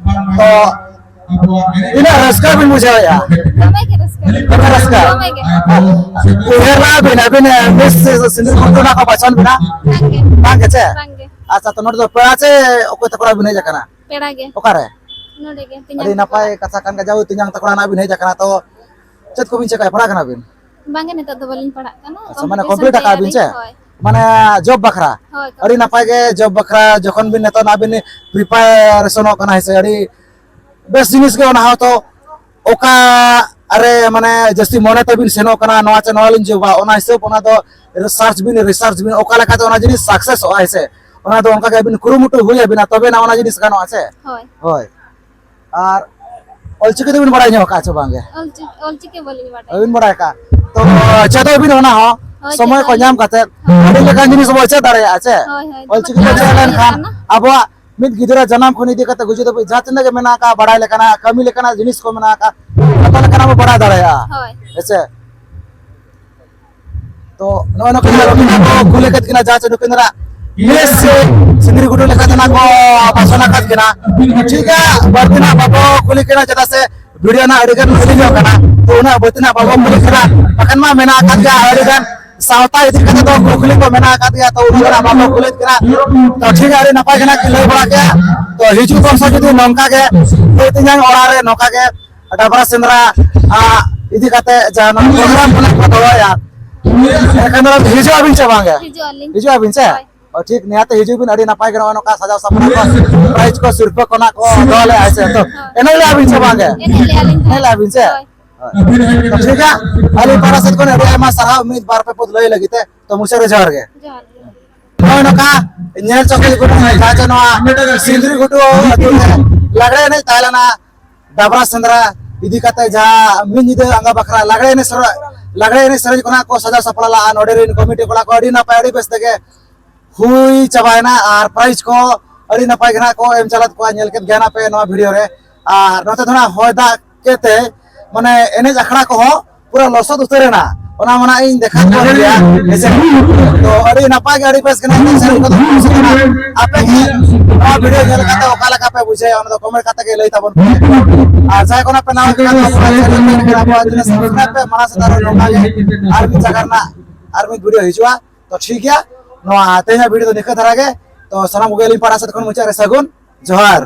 ᱛᱚ ᱛᱤᱱᱟᱹᱜ ᱨᱟᱹᱥᱠᱟᱹ ᱵᱤᱱ ᱵᱩᱡᱷᱟᱹᱣᱮᱫᱼᱟ? ᱫᱚᱢᱮ ᱜᱮ ᱨᱟᱹᱥᱠᱟᱹ᱾ ᱫᱚᱢᱮ ᱨᱟᱹᱥᱠᱟᱹ? ᱫᱚᱢᱮ ᱜᱮ᱾ ᱩᱭᱦᱟᱹᱨ ᱞᱮᱫᱼᱟ ᱵᱤᱱ ᱟᱹᱵᱤᱱ ᱢᱤᱥ ᱥᱤᱸᱫᱩᱨ ᱜᱷᱩᱴᱩ ᱱᱟᱜ ᱠᱚ ᱵᱟᱪᱷᱚᱱ ᱵᱤᱱᱟ? ᱵᱟᱝ ᱜᱮ᱾ ᱵᱟᱝ ᱜᱮ ᱪᱮ? ᱵᱟᱝ ᱜᱮ᱾ ᱟᱪᱪᱷᱟ, ᱛᱚ ᱱᱚᱰᱮ ᱫᱚ ᱯᱮᱲᱟ ᱪᱮ ᱚᱠᱚᱭ ᱛᱟᱠᱚ ᱚᱲᱟᱜ ᱵᱤᱱ ᱦᱮᱡ ᱟᱠᱟᱱᱟ? ᱯᱮᱲᱟ ᱜᱮ᱾ ᱚᱠᱟᱨᱮ? ᱱᱚᱰᱮ ᱜᱮ, ᱛᱮᱧᱟᱝ ᱟᱹᱰᱤ ᱛᱟᱠᱚ ᱱᱟᱯᱟᱭ ᱚᱲᱟᱜ᱾ ᱠᱟᱛᱷᱟ ᱠᱟᱱ ᱜᱮᱭᱟ, ᱡᱟᱣ ᱛᱮᱧᱟᱝ ᱛᱟᱠᱚ ᱚᱲᱟᱜ ᱱᱟᱜ ᱵᱤᱱ ᱦᱮᱡ ᱟᱠᱟᱱᱟ, ᱛᱚ ᱪᱮᱫ ᱠᱚᱵᱤᱱ ᱪᱮᱠᱟᱭᱟ, ᱯᱟᱲᱦᱟᱜ ᱠᱟᱱᱟ ᱵᱤᱱ? ᱵᱟᱝ ᱜᱮ, ᱱᱤᱛᱚᱜ ᱫᱚ ᱵᱟᱹᱞᱤᱧ ᱯᱟᱲᱦᱟᱜ ᱠᱟᱱᱟ᱾ ᱟᱪᱪᱷᱟ, ᱢᱟᱱᱮ competition complete ᱟᱠᱟᱫ ᱵᱤᱱ ᱛᱮᱭᱟᱨᱤ, ᱪᱮ? ᱦᱳᱭ᱾ ᱢᱟᱱᱮ job ᱵᱟᱠᱷᱨᱟ? ᱦᱳᱭ, ᱟᱹᱰᱤ ᱱᱟᱯᱟᱭ ᱜᱮ, job ᱵᱟᱠᱷᱨᱟ ᱡᱚᱠᱷᱚᱱ ᱵᱤᱱ ᱱᱤᱛᱚᱜ ᱱᱟᱜ ᱵᱤᱱ preparationᱚᱜ ᱠᱟᱱᱟ, ᱦᱮᱸ ᱥᱮ, ᱟᱹᱰᱤ ᱵᱮᱥ ᱡᱤᱱᱤᱥ ᱜᱮ ᱚᱱᱟ ᱦᱚᱸ᱾ ᱛᱚ ᱚᱠᱟ ᱨᱮ ᱢᱟᱱᱮ ᱡᱟᱹᱥᱛᱤ ᱢᱚᱱᱮ ᱛᱟᱵᱤᱱ ᱥᱮᱱᱚᱜ ᱠᱟᱱᱟ, ᱱᱚᱣᱟ ᱪᱮ ᱱᱚᱣᱟ ᱞᱤᱧ ᱡᱚᱵᱟ, ᱚᱱᱟ ᱦᱤᱥᱟᱹᱵ ᱚᱱᱟ ᱫᱚ research ᱵᱤᱱ, research ᱵᱤᱱ, ᱚᱠᱟ ᱞᱮᱠᱟᱛᱮ ᱚᱱᱟ ᱡᱤᱱᱤᱥ successᱚᱜᱼᱟ, ᱦᱮᱸ ᱥᱮ? ᱚᱱᱟ ᱫᱚ ᱚᱱᱠᱟ ᱜᱮ ᱟᱹᱵᱤᱱ ᱠᱩᱨᱩᱢᱩᱴᱩ ᱦᱩᱭ ᱟᱹᱵᱤᱱᱟ, ᱛᱚᱵᱮ ᱱᱟ ᱚᱱᱟ ᱡᱤᱱᱤᱥ ᱜᱟᱱᱚᱜᱼᱟ, ᱪᱮ? ᱦᱳᱭ᱾ ᱦᱳᱭ᱾ ᱟᱨ ᱚᱞᱪᱤᱠᱤ ᱫᱚᱵᱤᱱ ᱵᱟᱲᱟᱭ ᱧᱚᱜ ᱟᱠᱟᱫᱼᱟ ᱪᱮ ᱵᱟᱝ ᱜᱮ? ᱚᱞᱪᱤ-, ᱚᱞᱪᱤᱠᱤ ᱵᱟᱹᱞᱤᱧ ᱵᱟᱰᱟᱭᱟ᱾ ᱵᱟᱹᱵᱤᱱ ᱵᱟᱲᱟᱭ ᱟᱠᱟᱫᱼᱟ? ᱛᱚ ᱪᱮᱫᱚᱜ ᱵᱤᱱ ᱚᱱᱟ ᱦᱚᱸ, ᱦᱳᱭ, ᱥᱚᱢᱚᱭ ᱠᱚ ᱪᱮᱫᱚᱜ ᱧᱟᱢ ᱟᱹᱞᱤᱧ᱾ ᱠᱟᱛᱮ᱾ ᱦᱳᱭ᱾ ᱟᱹᱰᱤ ᱞᱮᱠᱟᱱ ᱡᱤᱱᱤᱥ ᱵᱚ ᱪᱮᱫ ᱫᱟᱲᱮᱭᱟᱜᱼᱟ, ᱪᱮ? ᱦᱳᱭ, ᱦᱳᱭ, ᱚᱞᱪᱤᱠᱤ ᱫᱚᱢᱮ ᱠᱚ ᱪᱮᱫ ᱠᱩᱥᱤ ᱞᱮᱱᱠᱷᱟᱱ ᱦᱩᱭᱩᱜ ᱠᱟᱱᱟ᱾ ᱟᱵᱚᱣᱟᱜ ᱢᱤᱫ ᱜᱤᱫᱽᱨᱟᱹ ᱡᱟᱱᱟᱢ ᱠᱷᱚᱱ ᱤᱫᱤ ᱠᱟᱛᱮ ᱜᱩᱡᱩᱜ ᱫᱷᱟᱹᱵᱤᱡ ᱡᱟᱦᱟᱸ ᱛᱤᱱᱟᱹᱜ ᱜᱮ ᱢᱮᱱᱟᱜ ᱟᱠᱟᱫ, ᱵᱟᱲᱟᱭ ᱞᱮᱠᱟᱱᱟᱜ, ᱠᱟᱹᱢᱤ ᱞᱮᱠᱟᱱᱟᱜ ᱡᱤᱱᱤᱥ ᱠᱚ ᱢᱮᱱᱟᱜ ᱟᱠᱟᱫ, ᱡᱚᱛᱚ ᱞᱮᱠᱟᱱᱟᱜ ᱵᱚ ᱵᱟᱲᱟᱭ ᱫᱟᱲᱮᱭᱟᱜᱼᱟ᱾ ᱦᱳᱭ᱾ ᱦᱮᱸ ᱥᱮ? ᱛᱚ ᱱᱚᱜᱼᱚᱭ ᱱᱚᱝᱠᱟ ᱱᱟᱜ ᱠᱚ ᱠᱩᱞ ᱟᱠᱟᱫ ᱠᱤᱱᱟ, ᱡᱟᱦᱟᱸ ᱪᱮ ᱱᱩᱠᱤᱱ ᱫᱚ ᱱᱟᱜ ᱵᱮᱥ ᱥᱤᱸᱫᱽᱨᱤ ᱜᱷᱩᱴᱩ ᱞᱮᱠᱟ ᱛᱮᱱᱟᱜ ᱠᱚ ᱯᱟᱥᱚᱱ ᱟᱠᱟᱫ ᱠᱤᱱᱟ᱾ ᱴᱷᱤᱠ ᱜᱮᱭᱟ, ᱵᱟᱹᱲᱛᱤ ᱱᱟᱜ ᱵᱟᱵᱚ ᱠᱩᱞᱤ ᱠᱟᱱᱟ, ᱪᱮᱫᱟᱜ ᱥᱮ ᱵᱷᱤᱰᱤᱭᱳ ᱱᱟᱜ ᱟᱹᱰᱤ ᱜᱟᱱ ᱠᱩᱞᱤ ᱧᱚᱜ ᱠᱟᱱᱟ, ᱛᱚ ᱩᱱᱟᱹᱜ ᱵᱟᱹᱲᱛᱤ ᱱᱟᱜ ᱵᱟᱵᱚ ᱠᱩᱞᱤ ᱠᱟᱱᱟ᱾ ᱵᱟᱠᱷᱟᱱ ᱢᱟ ᱢᱮᱱᱟᱜ ᱟᱠᱟᱫ ᱜᱮᱭᱟ ᱟᱹᱰᱤ ᱜᱟᱱ ᱥᱟᱶᱛᱟ ᱤᱫᱤ ᱠᱟᱛᱮ ᱫᱚ ᱠᱩᱠᱞᱤ ᱠᱚ ᱢᱮᱱᱟᱜ ᱟᱠᱟᱫ ᱜᱮᱭᱟ, ᱛᱚ ᱩᱱᱟᱹᱜ ᱜᱟᱱ ᱵᱟᱵᱚ ᱠᱩᱞᱤ ᱠᱟᱱᱟ᱾ ᱛᱚ ᱴᱷᱤᱠ ᱜᱮᱭᱟ, ᱟᱹᱰᱤ ᱱᱟᱯᱟᱭ ᱜᱮ ᱱᱟᱜ ᱠᱤᱱ ᱞᱟᱹᱭ ᱵᱟᱲᱟ ᱠᱮᱜᱼᱟ᱾ ᱛᱚ ᱦᱤᱡᱩᱜ ᱵᱚᱨᱥᱚ ᱡᱩᱫᱤ ᱱᱚᱝᱠᱟ ᱜᱮ ᱫᱟᱹᱭ ᱛᱮᱧᱟᱝ ᱚᱲᱟᱜ ᱨᱮ ᱱᱚᱝᱠᱟ ᱜᱮ ᱰᱟᱵᱨᱟ ᱥᱮᱸᱫᱽᱨᱟ, ᱟ, ᱤᱫᱤ ᱠᱟᱛᱮ ᱡᱟᱦᱟᱸ ᱱᱚᱣᱟ ᱯᱨᱳᱜᱨᱟᱢ ᱠᱚ ᱱᱟᱜ ᱠᱚ ᱫᱚᱦᱚᱭᱟ, ᱮᱱᱠᱷᱟᱱ ᱫᱚ ᱦᱤᱡᱩᱜ ᱟᱵᱤᱱ ᱥᱮ ᱵᱟᱝ ᱜᱮ? ᱦᱤᱡᱩᱜ ᱟᱹᱞᱤᱧ᱾ ᱦᱤᱡᱩᱜ ᱟᱵᱤᱱ ᱥᱮ? ᱦᱳᱭ᱾ ᱚ, ᱴᱷᱤᱠ, ᱱᱤᱦᱟᱹᱛ ᱦᱤᱡᱩᱜ ᱵᱤᱱ, ᱟᱹᱰᱤ ᱱᱟᱯᱟᱭ ᱜᱮ ᱱᱚᱜᱼᱚᱭ ᱱᱚᱝᱠᱟ ᱥᱟᱡᱟᱣ ᱥᱟᱯᱲᱟᱣ ᱠᱚ, ᱯᱨᱟᱭᱤᱡᱽ ᱠᱚ, ᱥᱤᱨᱯᱟᱹ ᱠᱚ ᱱᱟᱜ ᱠᱚ ᱫᱚᱦᱚ ᱞᱮᱜᱼᱟ ᱥᱮ? ᱛᱚ, ᱦᱳᱭ᱾ ᱮᱱᱮᱡ ᱞᱮᱜᱼᱟ ᱵᱤᱱ ᱥᱮ ᱵᱟᱝ ᱜᱮ? ᱮᱱᱮᱡ ᱞᱮᱜᱼᱟ ᱞᱤᱧ᱾ ᱮᱱᱮᱡ ᱞᱮᱜᱼᱟ ᱵᱤᱱ ᱥᱮ? ᱦᱳᱭ᱾ ᱛᱚ, ᱴᱷᱤᱠ ᱜᱮᱭᱟ, ᱟᱹᱞᱤᱧ ᱯᱟᱦᱴᱟ ᱥᱮᱫ ᱠᱷᱚᱱ ᱟᱹᱰᱤ ᱟᱭᱢᱟ ᱥᱟᱨᱦᱟᱣ, ᱢᱤᱫ ᱵᱟᱨ ᱯᱮ ᱯᱚᱫ ᱞᱟᱹᱭ ᱞᱟᱹᱜᱤᱫ ᱛᱮ᱾ ᱛᱚ, ᱢᱩᱪᱟᱹᱫ ᱨᱮ ᱡᱚᱦᱟᱨ ᱜᱮ᱾ ᱡᱚᱦᱟᱨ ᱜᱮ᱾ ᱱᱚᱜᱼᱚᱭ ᱱᱚᱝᱠᱟ ᱧᱮᱞ ᱪᱚ ᱠᱚ ᱡᱟᱦᱟᱸ ᱪᱮ ᱱᱚᱣᱟ ᱥᱤᱸᱫᱽᱨᱤ ᱜᱷᱩᱴᱩ ᱟᱹᱛᱩ ᱨᱮ ᱞᱟᱜᱽᱲᱮ ᱮᱱᱮᱡ ᱛᱟᱦᱮᱸ ᱞᱮᱱᱟ, ᱰᱟᱵᱨᱟ ᱥᱮᱸᱫᱽᱨᱟ ᱤᱫᱤ ᱠᱟᱛᱮ ᱡᱟᱦᱟᱸ ᱢᱤᱫ ᱧᱤᱫᱟᱹ ᱟᱸᱜᱟ ᱵᱟᱠᱷᱨᱟ ᱞᱟᱜᱽᱲᱮ ᱮᱱᱮᱡ ᱥᱮᱨᱮᱧ, ᱞᱟᱜᱽᱲᱮ ᱮᱱᱮᱡ ᱥᱮᱨᱮᱧ ᱠᱚ ᱱᱟᱜ ᱠᱚ ᱥᱟᱡᱟᱣ ᱥᱟᱯᱲᱟᱣ ᱞᱟᱜᱼᱟ᱾ ᱱᱚᱰᱮ ᱨᱮᱱ ᱠᱚᱢᱤᱴᱤ ᱠᱚᱲᱟ ᱠᱚ ᱟᱹᱰᱤ ᱱᱟᱯᱟᱭ, ᱟᱹᱰᱤ ᱵᱮᱥ ᱛᱮᱜᱮ ᱦᱩᱭ ᱪᱟᱵᱟᱭᱮᱱᱟ ᱟᱨ ᱯᱨᱟᱭᱤᱡᱽ ᱠᱚ ᱟᱹᱰᱤ ᱱᱟᱯᱟᱭ ᱜᱮ ᱱᱟᱜ ᱠᱚ ᱮᱢ ᱪᱟᱞᱟᱫ ᱠᱚᱣᱟ, ᱧᱮᱞ ᱠᱮᱫ ᱜᱮᱭᱟ ᱱᱟᱯᱮ ᱱᱚᱣᱟ ᱵᱷᱤᱰᱤᱭᱳ ᱨᱮ᱾ ᱟᱨ ᱱᱚᱛᱮ ᱫᱚ ᱱᱟᱜ ᱦᱚᱭ ᱫᱟᱜ ᱠᱮᱫ ᱛᱮ ᱢᱟᱱᱮ ᱮᱱᱮᱡ ᱟᱠᱷᱲᱟ ᱠᱚᱦᱚᱸ ᱯᱩᱨᱟᱹ ᱞᱚᱥᱚᱫ ᱩᱛᱟᱹᱨ ᱮᱱᱟ, ᱚᱱᱟ ᱢᱟ ᱱᱟᱜ ᱤᱧ ᱫᱮᱠᱷᱟᱣ ᱠᱚ ᱜᱮᱭᱟ᱾ ᱦᱮᱸᱥᱮ? ᱛᱚ ᱟᱹᱰᱤ ᱱᱟᱯᱟᱭ ᱜᱮ, ᱟᱹᱰᱤ ᱵᱮᱥ ᱜᱮ ᱱᱟᱜ ᱮᱱᱮᱡ ᱥᱮᱨᱮᱧ ᱠᱚᱫᱚ ᱦᱩᱭ ᱥᱟᱹᱛ ᱮᱱᱟ᱾ ᱟᱯᱮ ᱜᱮ ᱱᱚᱣᱟ ᱵᱷᱤᱰᱤᱭᱳ ᱧᱮᱞ ᱠᱟᱛᱮ ᱚᱠᱟ ᱞᱮᱠᱟ ᱯᱮ ᱵᱩᱡᱷᱟᱹᱣᱟ, ᱚᱱᱟ ᱫᱚ ᱠᱚᱢᱮᱱᱴ ᱠᱟᱛᱮ ᱜᱮ ᱞᱟᱹᱭ ᱛᱟᱵᱚᱱ ᱯᱮ᱾ ᱟᱨ ᱡᱟᱦᱟᱸᱭ ᱠᱚ ᱱᱟᱜ ᱯᱮ ᱱᱟᱣᱟ ᱜᱮ ᱠᱟᱱᱟ, ᱟᱵᱚᱣᱟᱜ ᱪᱮᱱᱮᱞ ᱨᱮ ᱟᱵᱚᱣᱟᱜ ᱪᱮᱱᱮᱞ ᱥᱟᱵᱥᱠᱨᱟᱭᱤᱵ ᱯᱮ, ᱢᱟᱲᱟᱝ ᱥᱮᱫ ᱟᱨᱚ ᱱᱚᱝᱠᱟ ᱜᱮ ᱟᱨ ᱢᱤᱫ ᱡᱟᱭᱜᱟ ᱨᱮᱱᱟᱜ ᱟᱨ ᱢᱤᱫ ᱵᱷᱤᱰᱤᱭᱳ ᱦᱤᱡᱩᱜᱼᱟ᱾ ᱛᱚ ᱴᱷᱤᱠ ᱜᱮᱭᱟ, ᱱᱚᱣᱟ ᱛᱮᱦᱮᱧᱟᱜ ᱵᱷᱤᱰᱤᱭᱳ ᱫᱚ ᱱᱤᱝᱠᱟᱹ ᱫᱷᱟᱨᱟ ᱜᱮ᱾ ᱛᱚ ᱥᱟᱱᱟᱢ ᱠᱚᱜᱮ ᱟᱹᱞᱤᱧ ᱯᱟᱦᱴᱟ ᱥᱮᱫ ᱠᱷᱚᱱ ᱢᱩᱪᱟᱹᱫ ᱨᱮ ᱥᱟᱹᱜᱩᱱ ᱡᱚᱦᱟᱨ᱾